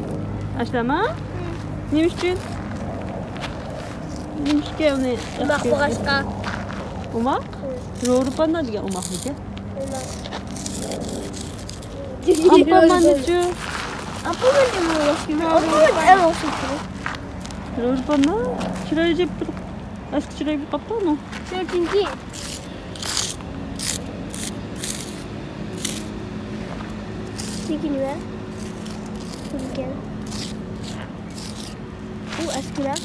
ئاشۇنداقمۇ؟ نېمە ئۈچۈن؟ نېمە ئۈچۈن ئۇنى ياخشى كۆردۈڭ؟ ئوماق بولغاچقا. ئوماق؟ ھە. لورى پاندا دېگەن ئوماقمىكەن؟ ئوماق. ئامپاماننىچۇ؟ ئامپاماننى ياخشى كۆرىمەن. ئامپاماننى ئەڭ ياخشى كۆرىمەن. لورى پاندا چىرايى جىپ تۇرۇپ. ئەسكى چىراي بولۇپ قاپتۇ ئۇنىڭ. شۇ چۈنكى. چۈنكى نېمە؟ چۈنكى. ئۇ ئەسكىلەر.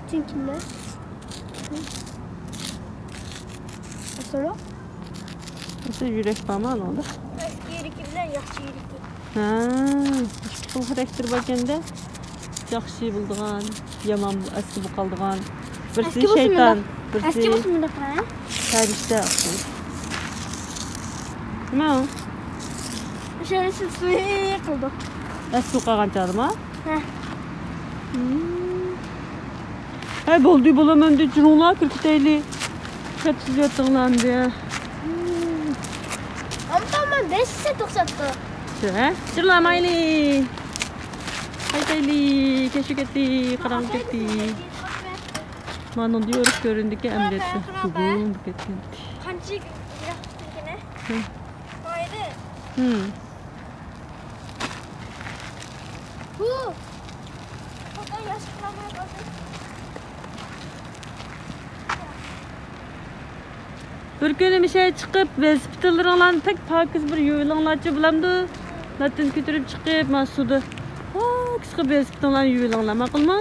چۈنكى نېمە؟ ئەسلى يۈرەك بارمۇ ئۇنىڭدا؟ ئەسكى يۈرىكى بىلەن ياخشى يۈرىكى. ھە، ئىككى خىل خاراكتېر باركەندە. ياخشى بولىدىغان، يامان، ئەسكى بولۇپ قالىدىغان. بىرسى شەيتان، بىرسى پەرىشتە. نېمە ئۇ؟ ئەسكى بولۇپ قالغان چاغدىمۇ؟ ھە. ھە، بولدى، بولام ئەمدى، جۇرۇڭلار، كىرىپ كېتەيلى. شەپسىز ياتتىڭلار ئەمدى. ئەمما مەن بەشسە توقساتتى. شۇ، ھە؟ جۇرۇڭلار، مايلى. قايتايلى، كەچ كەتتى، قاراڭغۇ كەتتى. مانا يورۇق كۆرۈندىكى ئەمدى. بۈگۈن بۇ كەتكەن. قانچە يىراق ئىكەن، ھە؟ ھە. مايلى. ھىم. بىر كۈنى مىشەي چىقىپ، ۋېلىسىپىتلىرىڭلارنى تەك پاكىز بىر يۇيۇۋېلىڭلارچۇ، بولامدۇ؟ لاتتىنى كۆتۈرۈپ چىقىپ، مانا سۇدا پاكىز قىلىپ ۋېلىسىپىتىڭلارنى يۇيۇۋېلىڭلار، ماقۇلمۇ؟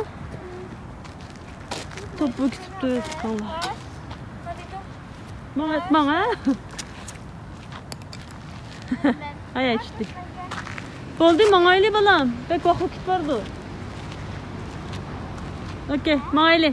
توپا كېتىپتۇ، چىقىڭلار. ماڭ، ماڭ، ھە؟ ھايا چۈشتى. بولدى، ماڭايلى بالام. بەك ۋاقىت كېتىپ بارىدۇ. ئوكەي، ماڭايلى.